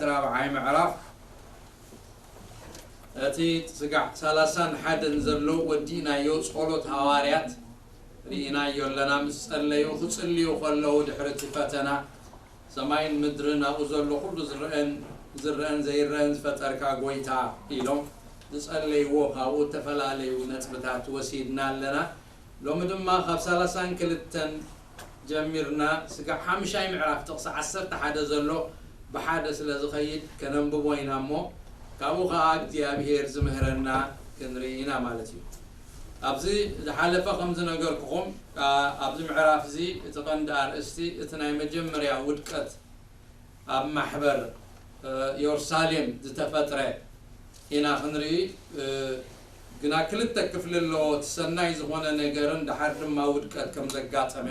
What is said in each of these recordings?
ራብዓይ ምዕራፍ እቲ ስጋዕ ሰላሳን ሓደን ዘሎ ወዲእናዮ። ጸሎት ሃዋርያት ርኢናዮ ኣለና። ምስ ጸለዩ፣ ክጽልዩ ከለዉ ድሕሪ እቲ ፈተና፣ "ሰማይን ምድርን ኣብኡ ዘሎ ኩሉ ዝረአን ዘይረአን ዝፈጠርካ ጎይታ" ኢሎም ዝጸለይዎ፣ ካብኡ እተፈላለዩ ነጥብታት ወሲድና ኣለና። ሎሚ ድማ ካብ ሰላሳን ክልተን ጀሚርና ስጋዕ ሓምሻይ ምዕራፍ ጥቕሲ ዓሰርተ ሓደ ዘሎ ብሓደ ስለ ዝኸይድ ከነንብቦ ኢና እሞ፣ ካብኡ ኸዓ እግዚኣብሔር ዝምህረና ክንርኢ ኢና ማለት እዩ። ኣብዚ ዝሓለፈ ከም ዝነገርኩኹም፣ ኣ-፣ ኣብዚ ምዕራፍ እዚ እቲ ቀንዲ ኣርእስቲ እቲ ናይ መጀመርያ ውድቀት ኣብ ማሕበር፣ እ፣ የሩሳሌም ዝተፈጥረ ኢና ክንርኢ፣ እ፣ ግና ክልተ ክፍሊ ኣለዎ። እቲ ሰናይ ዝኾነ ነገርን ደሓር ድማ ውድቀት ከም ዘጋጠመ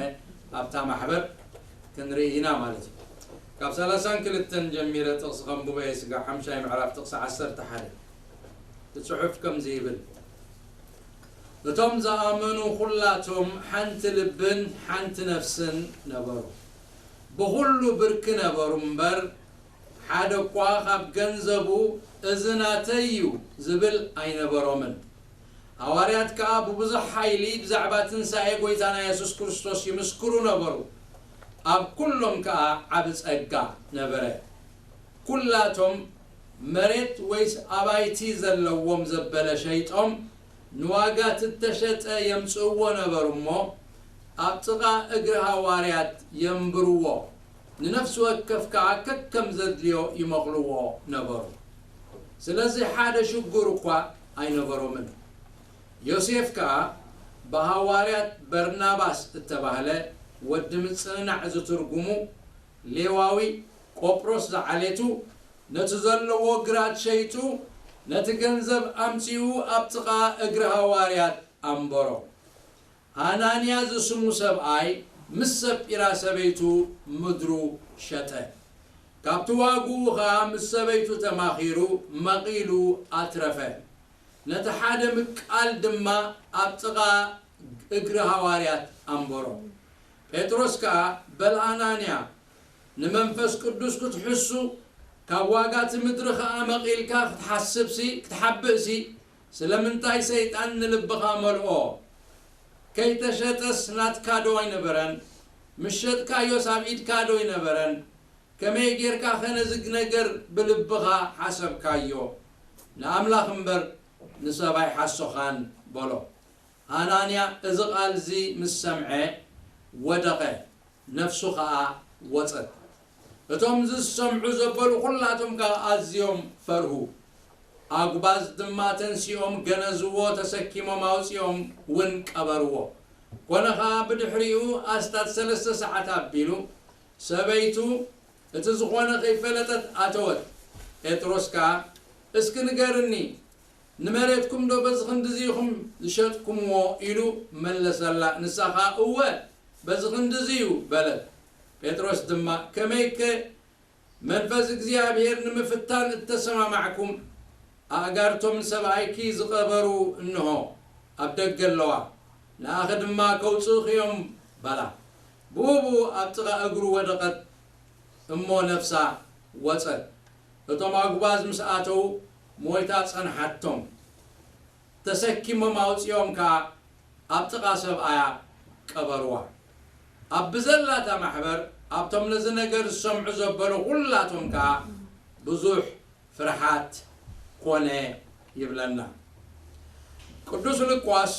ኣብታ ማሕበር ክንርኢ ኢና ማለት እዩ። ካብ ሰላሳን ክልተን ጀሚረ ጥቕሲ ከንብቦ እየ፣ ስጋዕ ሓምሻይ ምዕራፍ ጥቕሲ ዓሰርተ ሓደ። እቲ ጽሑፍ ከምዚ ይብል፣ "እቶም ዝኣመኑ ኩላቶም ሓንቲ ልብን ሓንቲ ነፍስን ነበሩ። ብኹሉ ብርኪ ነበሩ እምበር፣ ሓደ እኳ ካብ ገንዘቡ እዚ ናተይ እዩ ዝብል ኣይነበሮምን። ሃዋርያት ከኣ ብብዙሕ ሓይሊ ብዛዕባ ትንሳኤ ጐይታና የሱስ ክርስቶስ ይምስክሩ ነበሩ። ኣብ ኩሎም ከኣ ዓቢ ጸጋ ነበረ። ኩላቶም መሬት ወይስ ኣባይቲ ዘለዎም ዘበለ ሸይጦም ንዋጋ እተሸጠ የምጽእዎ ነበሩ እሞ፣ ኣብ ጥቓ እግሪ ሃዋርያት የንብርዎ፣ ንነፍሲ ወከፍ ከኣ ከከም ዘድልዮ ይመቕልዎ ነበሩ። ስለዚ ሓደ ሽጉር እኳ ኣይነበሮምን። ዮሴፍ ከኣ ብሃዋርያት በርናባስ እተባህለ፣ ወዲ ምጽንናዕ ዝትርጉሙ፣ ሌዋዊ፣ ቆጵሮስ ዝዓሌቱ፣ ነቲ ዘለዎ ግራት ሸይጡ፣ ነቲ ገንዘብ ኣምጺኡ ኣብ ጥቓ እግሪ ሃዋርያት ኣንበሮ። ሃናንያ ዝስሙ ሰብኣይ ምስ ሰጲራ ሰበይቱ ምድሩ ሸጠ። ካብቲ ዋግኡ ኸኣ ምስ ሰበይቱ ተማኺሩ መቒሉ ኣትረፈ። ነቲ ሓደ ምቃል ድማ ኣብ ጥቓ እግሪ ሃዋርያት ኣንበሮ። ጴጥሮስ ከኣ፣ በል ኣናንያ፣ ንመንፈስ ቅዱስ ክትሕሱ፣ ካብ ዋጋ እቲ ምድሪ ኸኣ መቒልካ ክትሓስብሲ፣ ክትሓብእሲ፣ ስለምንታይ ሰይጣን ንልብኻ መልኦ? ከይተሸጠስ ናትካ ዶ ኣይነበረን? ምስ ሸጥካዮስ ኣብ ኢድካ ዶ ኣይነበረን? ከመይ ጌርካ ኸ ነዚ ነገር ብልብኻ ሓሰብካዮ? ንኣምላኽ እምበር ንሰብ ኣይሓሶኻን በሎ። ሃናንያ እዚ ቃል እዚ ምስ ሰምዐ ወደቐ፣ ነፍሱ ኸኣ ወጸት። እቶም ዝሰምዑ ዘበሉ ኹላቶም ከኣ ኣዝዮም ፈርሁ። ኣጉባዝ ድማ ተንሲኦም ገነዝዎ፣ ተሰኪሞም ኣውጺኦም እውን ቀበርዎ። ኮነ ኸኣ ብድሕሪኡ ኣስታት ሰለስተ ሰዓት ኣቢሉ፣ ሰበይቱ እቲ ዝኾነ ከይፈለጠት ኣተወት። ጴጥሮስ ከኣ፣ እስኪ ንገርኒ፣ ንመሬትኩም ዶ በዚ ክንድዚ ኢኹም ዝሸጥኩምዎ? ኢሉ መለሰላ። ንሳ ኸኣ፣ እወ፣ በዚ ክንድዚ እዩ በለት። ጴጥሮስ ድማ፣ ከመይከ መንፈስ እግዚኣብሔር ንምፍታን እተሰማማዕኩም፣ ኣእጋርቶም ንሰብኣይኪ ዝቐበሩ እንሆ ኣብ ደገ ኣለዋ፣ ንኣኺ ድማ ከውጽእኺ እዮም በላ። ብኡ ብኡ ኣብ ጥቓ እግሩ ወደቐት እሞ ነፍሳ ወጸት። እቶም ኣጉባዝ ምስ ኣተዉ ሞይታ ጸንሓቶም። ተሰኪሞም ኣውጺኦም ከኣ ኣብ ጥቓ ሰብኣያ ቀበርዋ። ኣብ ብዘላታ ማሕበር ኣብቶም ነዚ ነገር ዝሰምዑ ዘበሉ ኹላቶም ከኣ ብዙሕ ፍርሓት ኮነ ይብለና። ቅዱስ ሉቃስ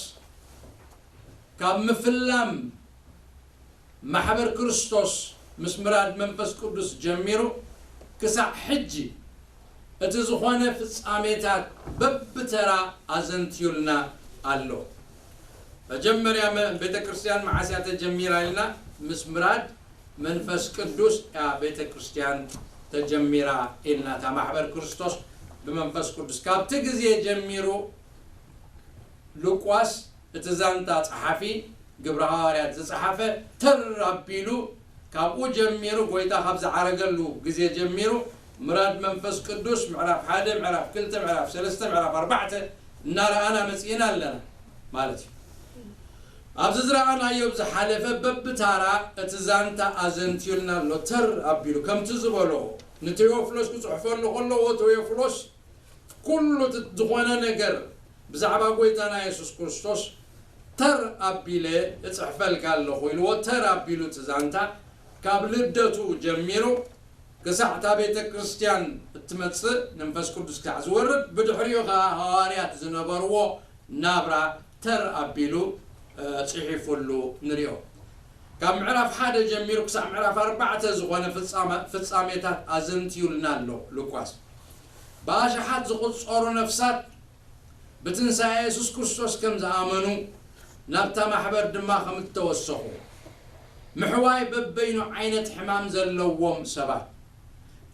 ካብ ምፍላም ማሕበር ክርስቶስ ምስ ምራድ መንፈስ ቅዱስ ጀሚሩ ክሳዕ ሕጂ እቲ ዝኾነ ፍጻሜታት በብተራ ኣዘንትዩልና ኣሎ። መጀመርያ መ-፣ ቤተ ክርስቲያን መዓስ እያ ተጀሚራ ኢልና፣ ምስ ምራድ መንፈስ ቅዱስ እያ ቤተ ክርስቲያን ተጀሚራ ኢልና፣ እታ ማሕበር ክርስቶስ ብመንፈስ ቅዱስ። ካብቲ ግዜ ጀሚሩ ሉቃስ እቲ ዛንታ ጸሓፊ ግብረ ሃዋርያት ዝጸሓፈ ተር ኣቢሉ ካብኡ ጀሚሩ፣ ጎይታ ካብ ዝዓረገሉ ግዜ ጀሚሩ ምራድ መንፈስ ቅዱስ ምዕራፍ ሓደ፣ ምዕራፍ ክልተ፣ ምዕራፍ ሰለስተ፣ ምዕራፍ ኣርባዕተ እናረኣና መጺእና ኣለና ማለት እዩ። ኣብዚ ዝረኣናዮ ብዝሓለፈ በብታራ እቲ ዛንታ ኣዘንትዩልና ኣሎ። ተር ኣቢሉ ከምቲ ዝበሎ ንቴዎፍሎስ ክጽሕፈሉ ከለዎ፣ ቴዎፍሎስ፣ ኩሉ እቲ ዝኾነ ነገር ብዛዕባ ጎይታና የሱስ ክርስቶስ ተር ኣቢለ እጽሕፈልካ ኣለኹ ኢልዎ። ተር ኣቢሉ እቲ ዛንታ ካብ ልደቱ ጀሚሩ ክሳዕ እታ ቤተ ክርስቲያን እትመጽእ፣ መንፈስ ቅዱስ ክሳዕ ዝወርድ፣ ብድሕሪኡ ኸዓ ሃዋርያት ዝነበርዎ ናብራ ተር ኣቢሉ፣ እ፣ ጽሒፉሉ ንሪኦ። ካብ ምዕራፍ ሓደ ጀሚሩ ክሳዕ ምዕራፍ ኣርባዕተ ዝኾነ ፍጻመ-፣ ፍጻሜታት ኣዘንትዩልና ኣሎ ሉቃስ። ብኣሽሓት ዝቑጸሩ ነፍሳት ብትንሳኤ የሱስ ክርስቶስ ከም ዝኣመኑ፣ ናብታ ማሕበር ድማ ከም እተወሰኹ፣ ምሕዋይ በበይኑ ዓይነት ሕማም ዘለዎም ሰባት፣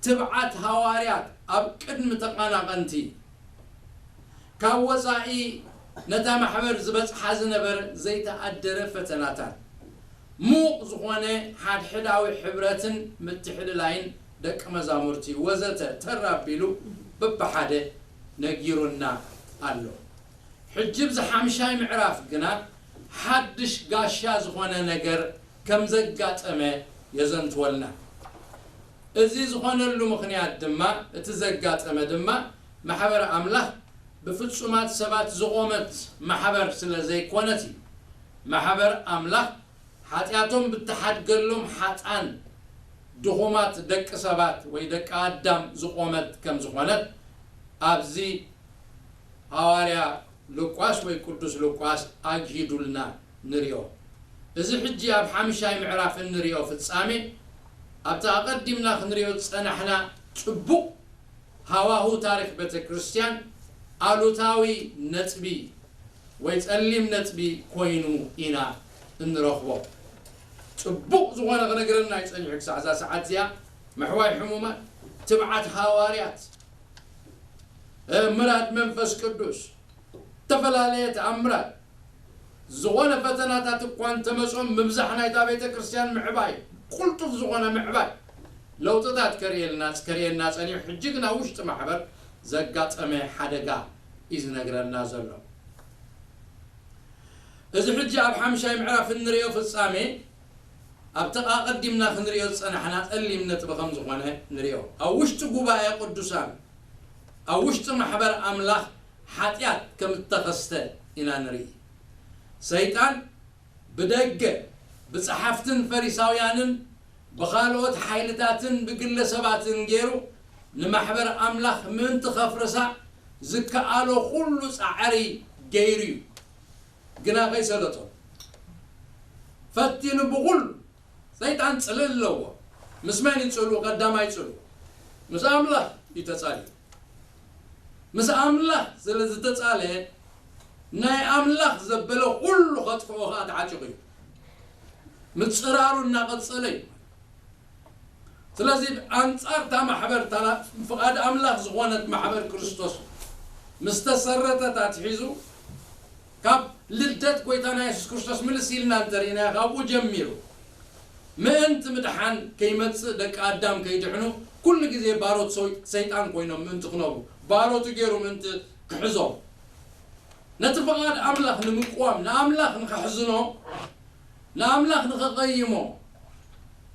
ትብዓት ሃዋርያት ኣብ ቅድሚ ተቐናቐንቲ፣ ካብ ወጻኢ ነታ ማሕበር ዝበጽሓ ዝነበረ ዘይተኣደነ ፈተናታት፣ ምዉቕ ዝኾነ ሓድሕዳዊ ሕብረትን ምትሕልላይን ደቂ መዛሙርቲ ወዘተ ተር ኣቢሉ በብሓደ ነጊሩና ኣሎ። ሕጂ ኣብዚ ሓምሻይ ምዕራፍ ግና ሓድሽ ጋሻ ዝኾነ ነገር ከም ዘጋጠመ የዘንትወልና። እዚ ዝኾነሉ ምኽንያት ድማ፣ እቲ ዘጋጠመ ድማ፣ ማሕበር ኣምላኽ ብፍጹማት ሰባት ዝቖመት ማሕበር ስለ ዘይኮነት እዩ። ማሕበር ኣምላኽ ሓጢኣቶም ብተሓድገሎም ሓጥኣን ድኹማት ደቂ ሰባት ወይ ደቂ ኣዳም ዝቖመት ከም ዝኾነት ኣብዚ ሃዋርያ ሉቃስ ወይ ቅዱስ ሉቃስ ኣግሂዱልና ንሪኦ። እዚ ሕጂ ኣብ ሓምሻይ ምዕራፍ እንሪኦ ፍጻሜ፣ ኣብቲ ኣቐዲምና ክንሪኦ ዝጸናሕና ጽቡቕ ሃዋሁ ታሪኽ ቤተ ክርስቲያን ኣሉታዊ ነጥቢ ወይ ጸሊም ነጥቢ ኮይኑ ኢና እንረኽቦ። ጽቡቕ ዝኾነ ክነግረና እዩ ጸኒሑ ክሳዕ እዛ ሰዓት እዚኣ። ምሕዋይ ሕሙማት፣ ትብዓት ሃዋርያት፣ እ፣ ምራድ መንፈስ ቅዱስ፣ ዝተፈላለየ ተኣምራት፣ ዝኾነ ፈተናታት እኳ እንተመጾም፣ ምብዛሕ ናይታ ቤተ ክርስቲያን ምዕባይ፣ ቁልጡፍ ዝኾነ ምዕባይ፣ ለውጥታት ከርእየልና፣ ከርእየና ጸኒሑ። ሕጂ ግን ኣብ ውሽጢ ማሕበር ዘጋጠመ ሓደጋ እዩ ዝነግረና ዘሎ። እዚ ሕጂ ኣብ ሓምሻይ ምዕራፍ እንርእዮ ፍጻሜ፣ ኣብቲ ኣቐዲምና ክንርእዮ ዝጸናሕና ጸሊም ነጥቢ ከም ዝኾነ ንርእዮ። ኣብ ውሽጢ ጉባኤ ቅዱሳን፣ ኣብ ውሽጢ ማሕበር ኣምላኽ ሓጢኣት ከም እተኸስተ ኢና ንርኢ። ሰይጣን ብደገ ብጸሓፍትን ፈሪሳውያንን ብኻልኦት ሓይልታትን ብግለሰባትን ገይሩ ንማሕበር ኣምላኽ ምእንቲ ከፍርሳ ዝከኣሎ ኩሉ ጻዕሪ ገይሩ እዩ። ግና ከይሰለጦ ፈቲኑ ብኹሉ። ሰይጣን ጽልእ ኣለዎ። ምስ መን እዩ ጽልኡ? ቀዳማይ ጽልኡ ምስ ኣምላኽ እዩ ተጻልዩ። ምስ ኣምላኽ ስለ ዝተጻለ፣ ናይ ኣምላኽ ዘበለ ኩሉ ከጥፍኦ ኸኣ ተዓጢቑ እዩ። ምጽራሩ እናቐጸለ እዩ። ስለዚ ኣንጻር እታ ማሕበር፣ እታ ፍቓድ ኣምላኽ ዝኾነት ማሕበር ክርስቶስ ምስ ተሰረተት ኣትሒዙ፣ ካብ ልደት ጎይታና የሱስ ክርስቶስ ምልስ ኢልና እንተርኢናዮ፣ ካብኡ ጀሚሩ ምእንቲ ምድሓን ከይመጽእ፣ ደቂ ኣዳም ከይድሕኑ፣ ኩሉ ግዜ ባሮት ሰይ-፣ ሰይጣን ኮይኖም ምእንቲ ክነብሩ፣ ባሮቱ ገይሩ ምእንቲ ክሕዞም፣ ነቲ ፍቓድ ኣምላኽ ንምቅዋም፣ ንኣምላኽ ንኸሕዝኖ፣ ንኣምላኽ ንኸቐይሞ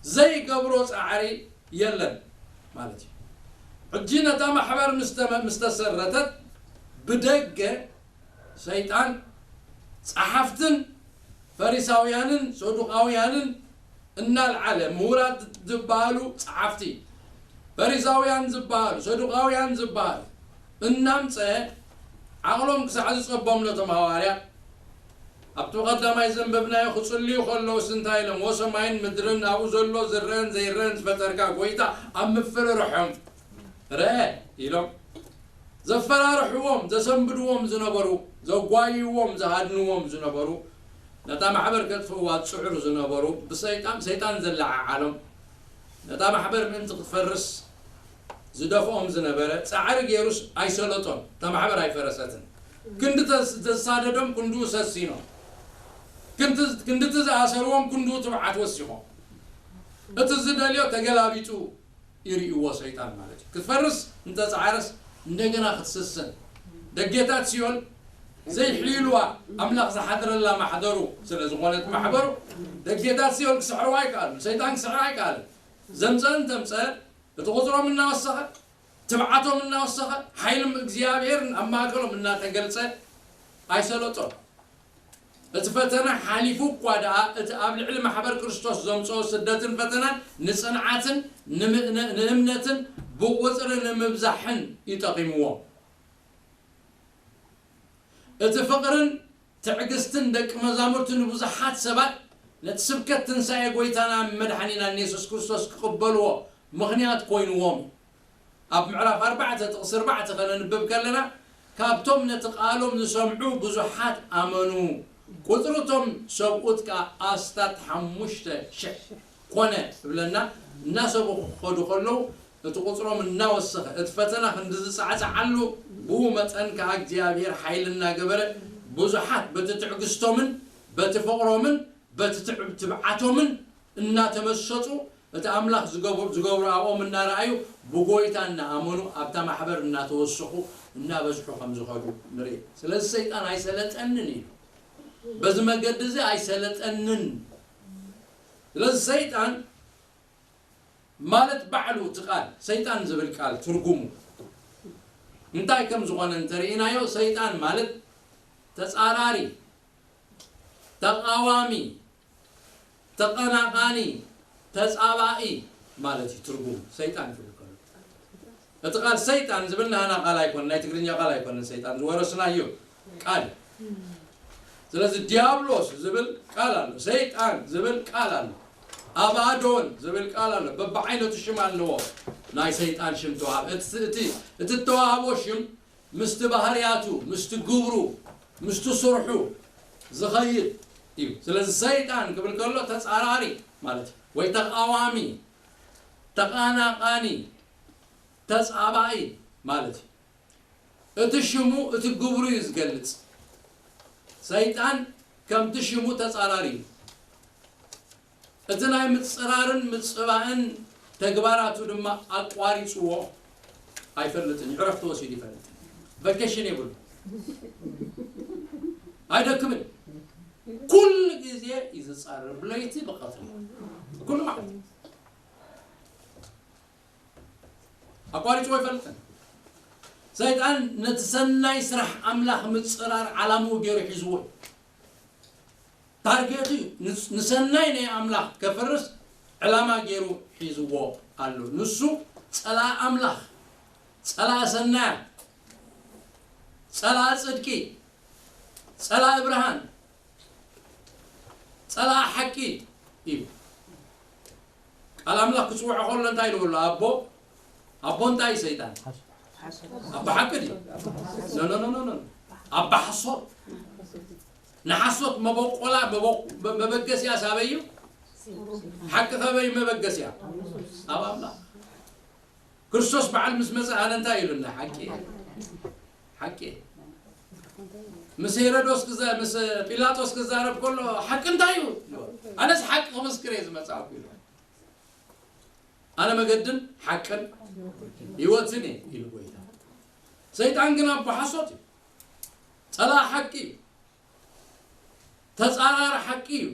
ዘይገብሮ ጻዕሪ የለን ማለት እዩ። ሕጂ ነታ ማሕበር ምስ ተመ-፣ ምስ ተሰረተት፣ ብደገ ሰይጣን ጸሓፍትን ፈሪሳውያንን ሰዱቃውያንን እናልዓለ፣ ምሁራት ዝበሃሉ ጸሓፍቲ፣ ፈሪሳውያን ዝበሃሉ፣ ሰዱቃውያን ዝበሃሉ እናምጸ፣ ዓቕሎም ክሳዕ ዝጸቦም ነቶም ሃዋርያት፣ ኣብቲ ቀዳማይ ዘንበብናዮ፣ ክጽልዩ ከለውስ እንታይ ኢሎም? "ወሰማይን ምድርን ኣብኡ ዘሎ ዝረአን ዘይረአን ዝፈጠርካ ጎይታ ኣብ ምፍርርሖም ርአ" ኢሎም። ዘፈራርሕዎም፣ ዘሰንብድዎም ዝነበሩ፣ ዘጓይዎም፣ ዝሃድንዎም ዝነበሩ፣ ነታ ማሕበር ከጥፍእዋ ዝጽዕሩ ዝነበሩ፣ ብሰይጣን፣ ሰይጣን ዘለዓዓሎም፣ ነታ ማሕበር ምእንቲ ክትፈርስ ዝደፍኦም ዝነበረ ጻዕሪ ገይሩስ ኣይሰለጦን። እታ ማሕበር ኣይፈረሰትን። ክንዲ ተስ-፣ ዘሳደዶም ክንድኡ ሰሲኖም። ክንዲ፣ ክንዲ እቲ ዝኣሰርዎም ክንድኡ ትብዓት ወሲኾም። እቲ ዝደልዮ ተገላቢጡ ይርእይዎ ሰይጣን ማለት እዩ። ክትፈርስ እንተጻዕረስ እንደገና ክትስስን። ደጌታት ሲኦል ዘይሕይልዋ፣ ኣምላኽ ዝሓድረላ ማሕደሩ ስለ ዝኾነት ማሕበሩ፣ ደጌታት ሲኦል ክስዕርዋ ኣይከኣሉን። ሰይጣን ክስዕራ ኣይከኣልን። ዘምጸአ እንተምጸአ፣ እቲ ቁጽሮም እናወሰኸ፣ ትብዓቶም እናወሰኸ፣ ሓይሊ እግዚኣብሔር ኣብ ማእከሎም እናተገልጸ ኣይሰለጦን። እቲ ፈተና ሓሊፉ እኳ ደኣ፣ እቲ ኣብ ልዕሊ ማሕበር ክርስቶስ ዘምጽኦ ስደትን ፈተናን ንጽንዓትን ንምእነ-፣ ንእምነትን ብቑጽሪ ንምብዛሕን እዩ ጠቒምዎም። እቲ ፍቕርን ትዕግስትን ደቂ መዛሙርቲ ንብዙሓት ሰባት ነቲ ስብከት ትንሳኤ ጐይታና መድሓኒናን የሱስ ክርስቶስ ክቕበልዎ ምኽንያት ኮይንዎም እዩ። ኣብ ምዕራፍ ኣርባዕተ ጥቕሲ ኣርባዕተ ከነንብብ ከለና፣ ካብቶም ነቲ ቃሎም ዝሰምዑ ብዙሓት ኣመኑ፣ ቁጽሪ እቶም ሰብኡት ከኣ ኣስታት ሓሙሽተ ሽሕ ኮነ እብለና። እናሰቡ ክኸዱ ከለዉ፣ እቲ ቁጽሮም እናወሰኸ፣ እቲ ፈተና ክንዲ ዝጻዕጻዓሉ፣ ብኡ መጠን ከኣ እግዚኣብሔር ሓይሊ እናገበረ፣ ብዙሓት በቲ ትዕግስቶምን በቲ ፍቕሮምን በቲ ትዕ-፣ ትብዓቶምን እናተመሰጡ፣ እቲ ኣምላኽ ዝገብሩ፣ ዝገብሩ ኣብኦም እናረኣዩ፣ ብጎይታ እናኣመኑ፣ ኣብታ ማሕበር እናተወሰኹ፣ እናበዝሑ ከም ዝኸዱ ንርኢ። ስለዚ ሰይጣን ኣይሰለጠንን እዩ። በዚ መገዲ እዚ ኣይሰለጠንን። ስለዚ ሰይጣን ማለት ባዕሉ እቲ ቃል፣ ሰይጣን ዝብል ቃል ትርጉሙ እንታይ ከም ዝኾነ እንተርኢናዮ፣ ሰይጣን ማለት ተጻራሪ፣ ተቓዋሚ፣ ተቐናቓኒ፣ ተጻባኢ ማለት እዩ ትርጉሙ ሰይጣን ክብል ከሎ። እቲ ቃል ሰይጣን ዝብል ናህና ቃል ኣይኮነን፣ ናይ ትግርኛ ቃል ኣይኮነን። ሰይጣን ዝወረስናዮ ቃል እዩ። ስለዚ ዲያብሎስ ዝብል ቃል ኣሎ፣ ሰይጣን ዝብል ቃል ኣሎ፣ ኣባዶን ዝብል ቃል ኣሎ። በብዓይነቱ ሽም ኣለዎ ናይ ሰይጣን ሽም ተዋህብ። እቲ፣ እቲ፣ እቲ እተዋህቦ ሽም ምስቲ ባህርያቱ፣ ምስቲ ግብሩ፣ ምስቲ ስርሑ ዝኸይድ እዩ። ስለዚ ሰይጣን ክብል ከሎ ተጻራሪ ማለት እዩ፣ ወይ ተቓዋሚ፣ ተቓናቓኒ፣ ተጻባኢ ማለት እዩ። እቲ ሽሙ እቲ ግብሩ እዩ ዝገልጽ። ሰይጣን ከምቲ ሽሙ ተጻራሪ እዩ። እቲ ናይ ምጽራርን ምጽባእን ተግባራቱ ድማ ኣቋሪጽዎ ኣይፈልጥን እዩ። ዕረፍቲ ወሲዱ ይፈልጥ። ቫኬሽን የብሉ። ኣይደክምን። ኩሉ ግዜ እዩ ዝጻረር። ብለይቲ ብቐትሪ። ኩሉ መዓልቲ። ኣቋሪጽዎ ኣይፈልጥን። ሰይጣን ነቲ ሰናይ ስራሕ ኣምላኽ ምጽራር ዓላምኡ ገይሩ ሒዝዎ እዩ። ታርጌቱ እዩ። ንስ-፣ ንሰናይ ናይ ኣምላኽ ከፍርስ ዕላማ ገይሩ ሒዝዎ ኣሎ። ንሱ ጸላኢ ኣምላኽ፣ ጸላኢ ሰናያት፣ ጸላኢ ጽድቂ፣ ጸላኢ ብርሃን፣ ጸላኢ ሓቂ እዩ። ቃል ኣምላኽ ክጽውዖ ከሎ እንታይ ኢሉ ኣሎ? ኣቦ፣ ኣቦ እንታይ እዩ ሰይጣን? ኣቦ ሓቂ ድዩ? ኖ፣ ኖ፣ ኖ፣ ኖ፣ ኖ። ኣቦ ሓሶት። ንሓሶት መበቆላ፣ መበ-፣ መበገሲያ ሳበይ እዩ? ሓቂ ካበይ መበገሲያ? ኣብ ኣምላኽ። ክርስቶስ በዓል ምስ መጸ ኣነ እንታይ ኢሉና? ሓቂ እየ። ሓቂ እየ። ምስ ሄሮዶስ ክዛ-፣ ምስ ጲላጦስ ክዛረብ ከሎ ሓቂ እንታይ እዩ? ኣነስ ሓቂ ክምስክር እየ ዝመጻእኩ ኢሉ። ኣነ መገድን ሓቅን ህይወትን እየ ኢሉ ጎይታ። ሰይጣን ግን ኣቦ ሓሶት እዩ። ጸላኢ ሓቂ እዩ። ተጻራሪ ሓቂ እዩ።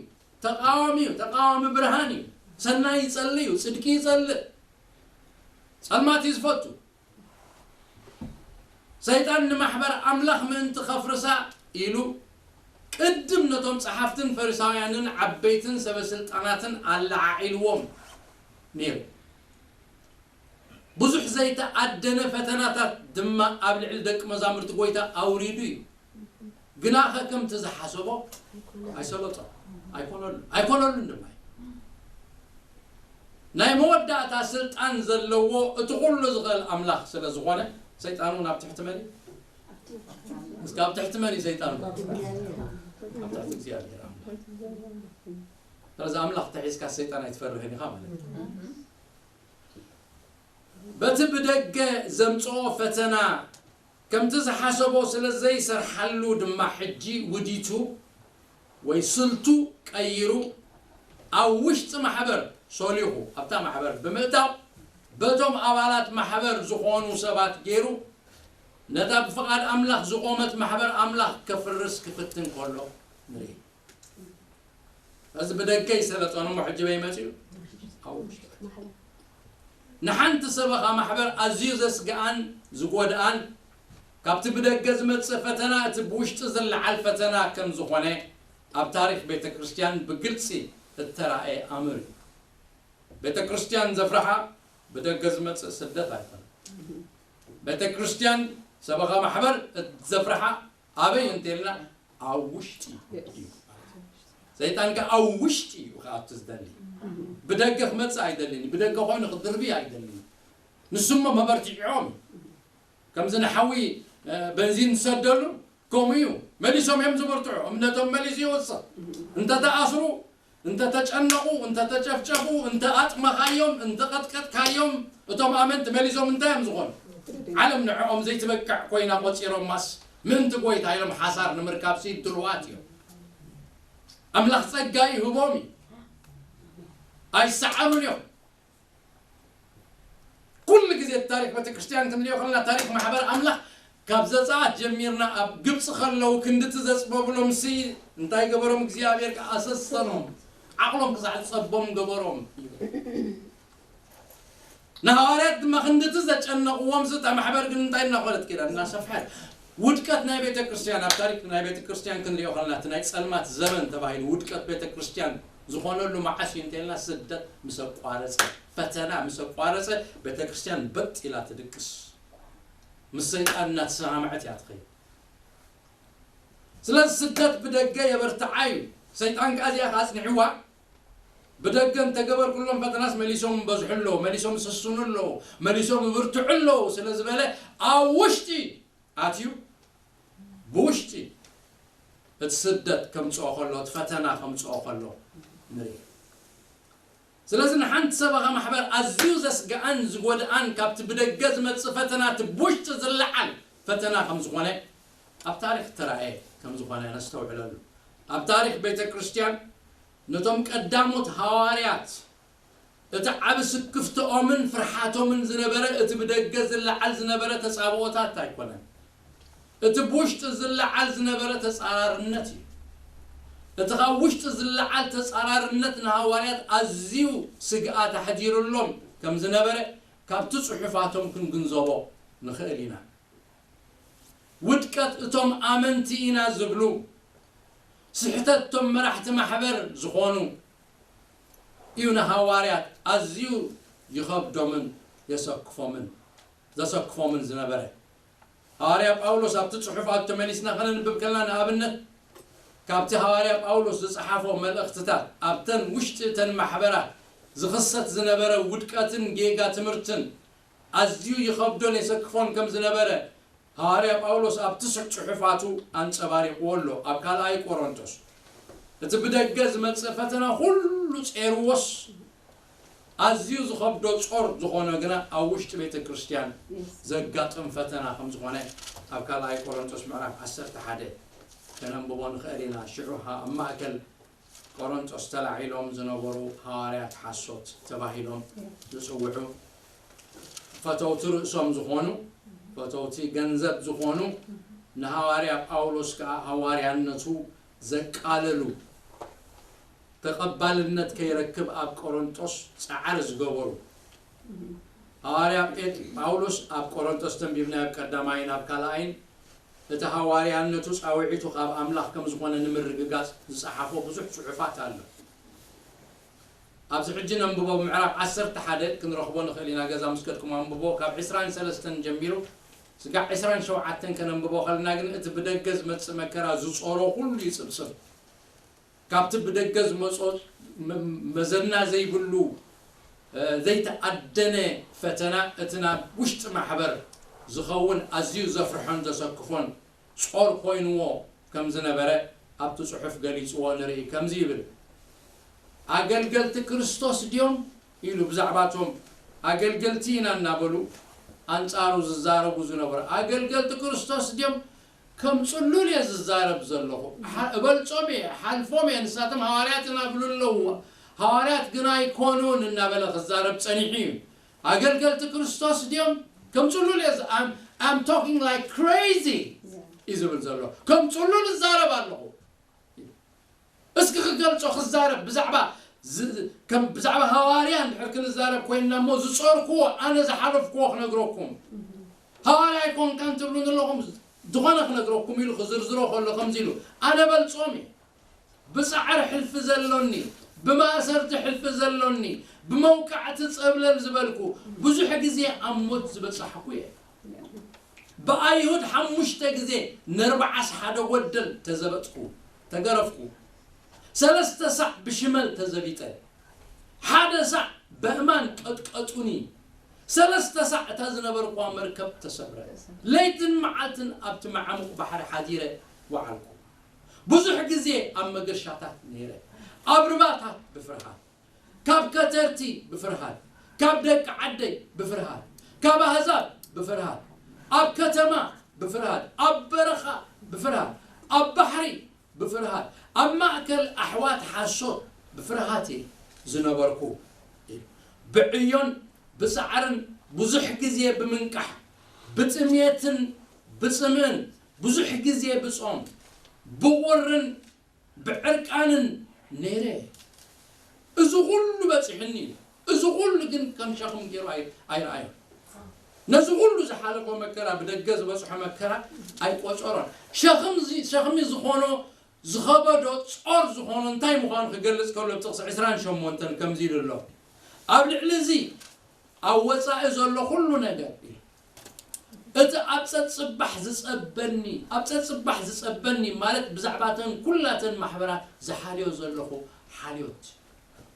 ተቃዋሚ እዩ። ተቃዋሚ ብርሃን እዩ። ሰናይ ይጸልእ እዩ። ጽድቂ ይጸልእ። ጸልማት እዩ ዝፈቱ። ሰይጣን ንማሕበር ኣምላኽ ምእንቲ ከፍርሳ ኢሉ ቅድም ነቶም ጸሓፍትን ፈሪሳውያንን ዓበይትን ሰበ ስልጣናትን ኣለዓዒልዎም ነይሩ። ብዙሕ ዘይተኣደነ ፈተናታት ድማ ኣብ ልዕሊ ደቂ መዛሙርቲ ጎይታ ኣውሪዱ እዩ። ግናኸ ከምቲ ዝሓሰቦ ኣይሰለጦ፣ ኣይኮነሉ፣ ኣይኮነሉን ድማ እዩ። ናይ መወዳእታ ስልጣን ዘለዎ እቲ ኩሉ ዝኽእል ኣምላኽ ስለ ዝኾነ፣ ሰይጣን እውን ኣብ ትሕቲ መን እዩ? እስከ ኣብ ትሕቲ መን እዩ ሰይጣን? ኣብ ትሕቲ እግዚኣብሔር ኣምላኽ። ስለዚ ኣምላኽ ተሒዝካ ሰይጣን ኣይትፈርህን ኢኻ ማለት እዩ። በቲ ብደገ ዘምጽኦ ፈተና ከምቲ ዝሓሰቦ ስለ ዘይሰርሓሉ ድማ ሕጂ ውዲቱ ወይ ስልቱ ቀይሩ ኣብ ውሽጢ ማሕበር ሶሊኹ ኣብታ ማሕበር ብምእታው በቶም ኣባላት ማሕበር ዝኾኑ ሰባት ገይሩ ነታ ብፍቓድ ኣምላኽ ዝቖመት ማሕበር ኣምላኽ ከፍርስ ክፍትን ከሎ ንርኢ። እዚ ብደገ ይሰለጠኑ እሞ ሕጂ በይ መጺኡ? ኣብ ውሽጢ። ንሓንቲ ሰበኻ ማሕበር ኣዝዩ ዘስግኣን ዝጎድኣን፣ ካብቲ ብደገ ዝመጽእ ፈተና እቲ ብውሽጢ ዝለዓል ፈተና ከም ዝኾነ ኣብ ታሪኽ ቤተ ክርስቲያን ብግልጺ እተራእየ ኣምር እዩ። ቤተ ክርስቲያን ዘፍርሓ ብደገ ዝመጽእ ስደት ኣይኮነን። ቤተ ክርስቲያን ሰበኻ ማሕበር ዘፍርሓ ኣበይ እንተልና ኣብ ውሽጢ እዩ። ሰይጣን ከ ኣብ ውሽጢ እዩ ክኣቱ ዝደሊ። ብደገ ክመጽእ ኣይደልን፣ ብደገ ኮይኑ ክድርቢ ኣይደልን። ንሱሞ መበርትዒኦም ከምዚ ንሓዊ በንዚን ዝሰደሉ ከምኡ እዩ። መሊሶም እዮም ዝበርትዑ፣ እምነቶም መሊሱ ይወስኽ። እንተተኣስሩ፣ እንተተጨነቑ፣ እንተተጨፍጨፉ፣ እንተኣጥመኻዮም፣ እንተቐጥቀጥካዮም፣ እቶም ኣመንቲ መሊሶም እንታይ እዮም ዝኾኑ? ዓለም ንዕኦም ዘይትበቅዕ ኮይና ቆጺሮማስ ምእንቲ ጎይታ ኢሎም ሓሳር ንምርካብ ሲ ድልዋት እዮም። ኣምላኽ ጸጋ ይህቦም እዩ። ኣይሰዓሩን እዮም። ኩሉ ግዜ ታሪክ ቤተክርስትያን ክንሪኦ ከለና ታሪክ ማሕበር ኣምላኽ ካብ ዘጸኣት ጀሚርና ኣብ ግብፂ ከለዉ ክንድቲ ዘፅበብሎም ሲ እንታይ ገበሮም እግዚኣብሔር ከዓ ኣሰሰኖም ዓቕሎም ክሳዕ ዝፀቦም ገበሮም። ንሃዋርያት ድማ ክንድቲ ዘጨነቕዎም ሲ እታ ማሕበር ግን እንታይ እናኾነት ከይዳ እናሰፍሐት ውድቀት ናይ ቤተ ክርስቲያን ኣብ ታሪክ ናይ ቤተ ክርስቲያን ክንሪኦ ከለና እቲ ናይ ጸልማት ዘመን ተባሂሉ ውድቀት ቤተ ክርስቲያን ዝኾነሉ መዓስ እዩ እንተልና ስደት ምስ ኣቋረጸ ፈተና ምስ ኣቋረጸ ቤተ ክርስቲያን በጥ ኢላ ትድቅስ ምስ ሰይጣን እናተሰማምዐት እያ ትኸይድ። ስለዚ ስደት ብደገ የበርትዓ እዩ። ሰይጣን ከኣ እዚኣ ከኣ ኣጽኒዕዋ ብደገ እንተገበርኩሎም ፈተናስ መሊሶም ይበዝሑ ኣለዉ፣ መሊሶም ይስስኑ ኣለዉ፣ መሊሶም ይብርትዑ ኣለዉ ስለ ዝበለ ኣብ ውሽጢ ኣትዩ ብውሽጢ እቲ ስደት ከምፅኦ ከሎ እቲ ፈተና ከምፅኦ ከሎ ንርኢ። ስለዚ ንሓንቲ ሰበኻ ማሕበር ኣዝዩ ዘስግኣን ዝጎድኣን ካብቲ ብደገ ዝመፅእ ፈተና እቲ ብውሽጢ ዝለዓል ፈተና ከም ዝኾነ ኣብ ታሪክ ተራእየ ከም ዝኾነ ነስተውዕለሉ። ኣብ ታሪክ ቤተ ክርስቲያን ነቶም ቀዳሞት ሃዋርያት እቲ ዓቢ ስክፍትኦምን ፍርሓቶምን ዝነበረ እቲ ብደገ ዝለዓል ዝነበረ ተጻብኦታት ኣይኮነን። እቲ ብውሽጢ ዝለዓል ዝነበረ ተጻራርነት እዩ። እቲ ካብ ውሽጢ ዝለዓል ተጻራርነት ንሃዋርያት ኣዝዩ ስግኣት ኣሕዲሩሎም ከም ዝነበረ ካብቲ ጽሑፋቶም ክንግንዘቦ ንኽእል ኢና። ውድቀት እቶም ኣመንቲ ኢና ዝብሉ፣ ስሕተት እቶም መራሕቲ ማሕበር ዝኾኑ እዩ ንሃዋርያት ኣዝዩ ይኸብዶምን የሰክፎምን ዘሰክፎምን ዝነበረ። ሃዋርያ ጳውሎስ ኣብቲ ጽሑፋቱ ተመሊስና ከነንብብ ከለና ንኣብነት ካብቲ ሃዋርያ ጳውሎስ ዝጸሓፎ መልእኽትታት ኣብተን ውሽጢ እተን ማሕበራት ዝኽሰት ዝነበረ ውድቀትን ጌጋ ትምህርትን ኣዝዩ ይኸብዶን የሰክፎን ከም ዝነበረ ሃዋርያ ጳውሎስ ኣብ ትስዕ ጽሑፋቱ ኣንጸባሪቕዎ ኣሎ። ኣብ ካልኣይ ቆሮንቶስ እቲ ብደገ ዝመጽእ ፈተና ኩሉ ጼርዎስ ኣዝዩ ዝኸብዶ ጾር ዝኾነ ግና ኣብ ውሽጢ ቤተ ክርስቲያን ዘጋጥም ፈተና ከም ዝኾነ ኣብ ካልኣይ ቆሮንቶስ ምዕራፍ ዓሰርተ ሓደ ከነንብቦ ንኽእል ኢና። ሽዑ ኣብ ማእከል ቆሮንጦስ ተላዒሎም ዝነበሩ ሃዋርያት ሓሶት ተባሂሎም ዝጽውዑ ፈተውቲ ርእሶም ዝኾኑ ፈተውቲ ገንዘብ ዝኾኑ ንሃዋርያ ጳውሎስ ከዓ ሃዋርያነቱ ዘቃለሉ ተቐባልነት ከይረክብ ኣብ ቆሮንጦስ ጻዕሪ ዝገበሩ ሃዋርያ ጳውሎስ ኣብ ቆሮንጦስ ተንቢብና ኣብ ቀዳማይን ኣብ ካልኣይን እቲ ሃዋርያነቱ ጻውዒቱ ካብ ኣምላኽ ከም ዝኾነ ንምርግጋጽ ዝጸሓፎ ብዙሕ ጽሑፋት ኣሎ። ኣብዚ ሕጂ ነንብቦ ምዕራፍ ዓሰርተ ሓደ ክንረኽቦ ንኽእል ኢና። ገዛ ምስ ከድኩም ኣንብቦ። ካብ ዕስራን ሰለስተን ጀሚሩ ስጋዕ ዕስራን ሸውዓተን ከነንብቦ ከለና ግን እቲ ብደገ ዝመጽእ መከራ ዝጾሮ ኩሉ ይጽብጽብ። ካብቲ ብደገ ዝመጾ መዘና ዘይብሉ ዘይተኣደነ ፈተና እቲ ናብ ውሽጢ ማሕበር ዝኸውን ኣዝዩ ዘፍርሖን ዘሰክፎን ጾር ኮይንዎ ከም ዝነበረ ኣብቲ ጽሑፍ ገሊጽዎ ንርኢ። ከምዚ ይብል፣ ኣገልገልቲ ክርስቶስ ድዮም ኢሉ ብዛዕባቶም ኣገልገልቲ ኢና እናበሉ ኣንጻሩ ዝዛረቡ ዝነበሩ ኣገልገልቲ ክርስቶስ ድዮም ከም ጽሉል እየ ዝዛረብ ዘለኹ። እበልጾም እየ፣ ሓልፎም እየ። ንሳቶም ሃዋርያት እናብሉ ኣለዉ። ሃዋርያት ግን ኣይኮኑን እናበለ ክዛረብ ጸኒሑ እዩ። ኣገልገልቲ ክርስቶስ ድዮም? ከም ጽሉል እየ። I'm talking like crazy እዩ ዝብል ዘሎ። ከም ጽሉል እዛረብ ኣለኹ። እስኪ ክገልጾ ክዛረብ ብዛዕባ ዝ- ከም ብዛዕባ ሃዋርያ እንድሕር ክንዛረብ ኮይንና እሞ ዝጾርክዎ ኣነ ዝሓለፍክዎ ክነግረኩም። ሃዋርያ ኣይኮንካን ትብሉን ኣለኹም፣ ዝኾነ ክነግረኩም ኢሉ ክዝርዝሮ ከሎ ከምዚ ኢሉ ኣነ በልጾም እየ። ብጻዕር ሕልፊ ዘሎኒ፣ ብማእሰርቲ ሕልፊ ዘሎኒ፣ ብመውቃዕቲ ጸብለል ዝበልኩ፣ ብዙሕ ግዜ ኣብ ሞት ዝበጻሕኩ እየ። ብኣይሁድ ሓሙሽተ ግዜ ነርብዓስ ሓደ ጎደል ተዘበጥኩ፣ ተገረፍኩ። ሰለስተ ሳዕ ብሽመል ተዘቢጠ። ሓደ ሳዕ በእማን ቀጥቀጡኒ። ሰለስተ ሳዕ እታ ዝነበርኳ መርከብ ተሰብረ። ለይትን መዓልትን ኣብቲ መዓሙቕ ባሕሪ ሓዲረ ወዓልኩ። ብዙሕ ግዜ ኣብ መገሻታት ነይረ። ኣብ ርባታት ብፍርሃት፣ ካብ ከተርቲ ብፍርሃት፣ ካብ ደቂ ዓደይ ብፍርሃት፣ ካብ ኣህዛብ ብፍርሃት፣ ኣብ ከተማ ብፍርሃት፣ ኣብ በረኻ ብፍርሃት፣ ኣብ ባሕሪ ብፍርሃት፣ ኣብ ማእከል ኣሕዋት ሓሶት ብፍርሃት እየ ዝነበርኩ። ብዕዮን ብጻዕርን ብዙሕ ግዜ ብምንቃሕ፣ ብጥሜትን ብጽምእን ብዙሕ ግዜ ብጾም፣ ብቑርን ብዕርቃንን ነይረ። እዚ ኹሉ በጺሕኒ እዩ። እዚ ኹሉ ግን ከም ሸኽም ገይሩ ኣይ- ኣይረኣዮ። ነዚ ኹሉ ዝሓለፎ መከራ፣ ብደገ ዝበጽሖ መከራ ኣይቆጸሮን። ሸኽም ዚ- ሸኽሚ ዝኾኖ፣ ዝኸበዶ፣ ጾር ዝኾኖ እንታይ ምዃኑ ክገልጽ ከሎ፣ ኣብ ጥቕሲ ዕስራን ሸሞንተን ከምዚ ኢሉ ኣሎ። ኣብ ልዕሊ እዚ ኣብ ወጻኢ ዘሎ ኩሉ ነገር እዩ። እቲ ኣብ ጸጽባሕ ዝጸበኒ፣ ኣብ ጸጽባሕ ዝጸበኒ ማለት ብዛዕባተን ኩላተን ማሕበራት ዝሓልዮ ዘለኹ ሓልዮት፣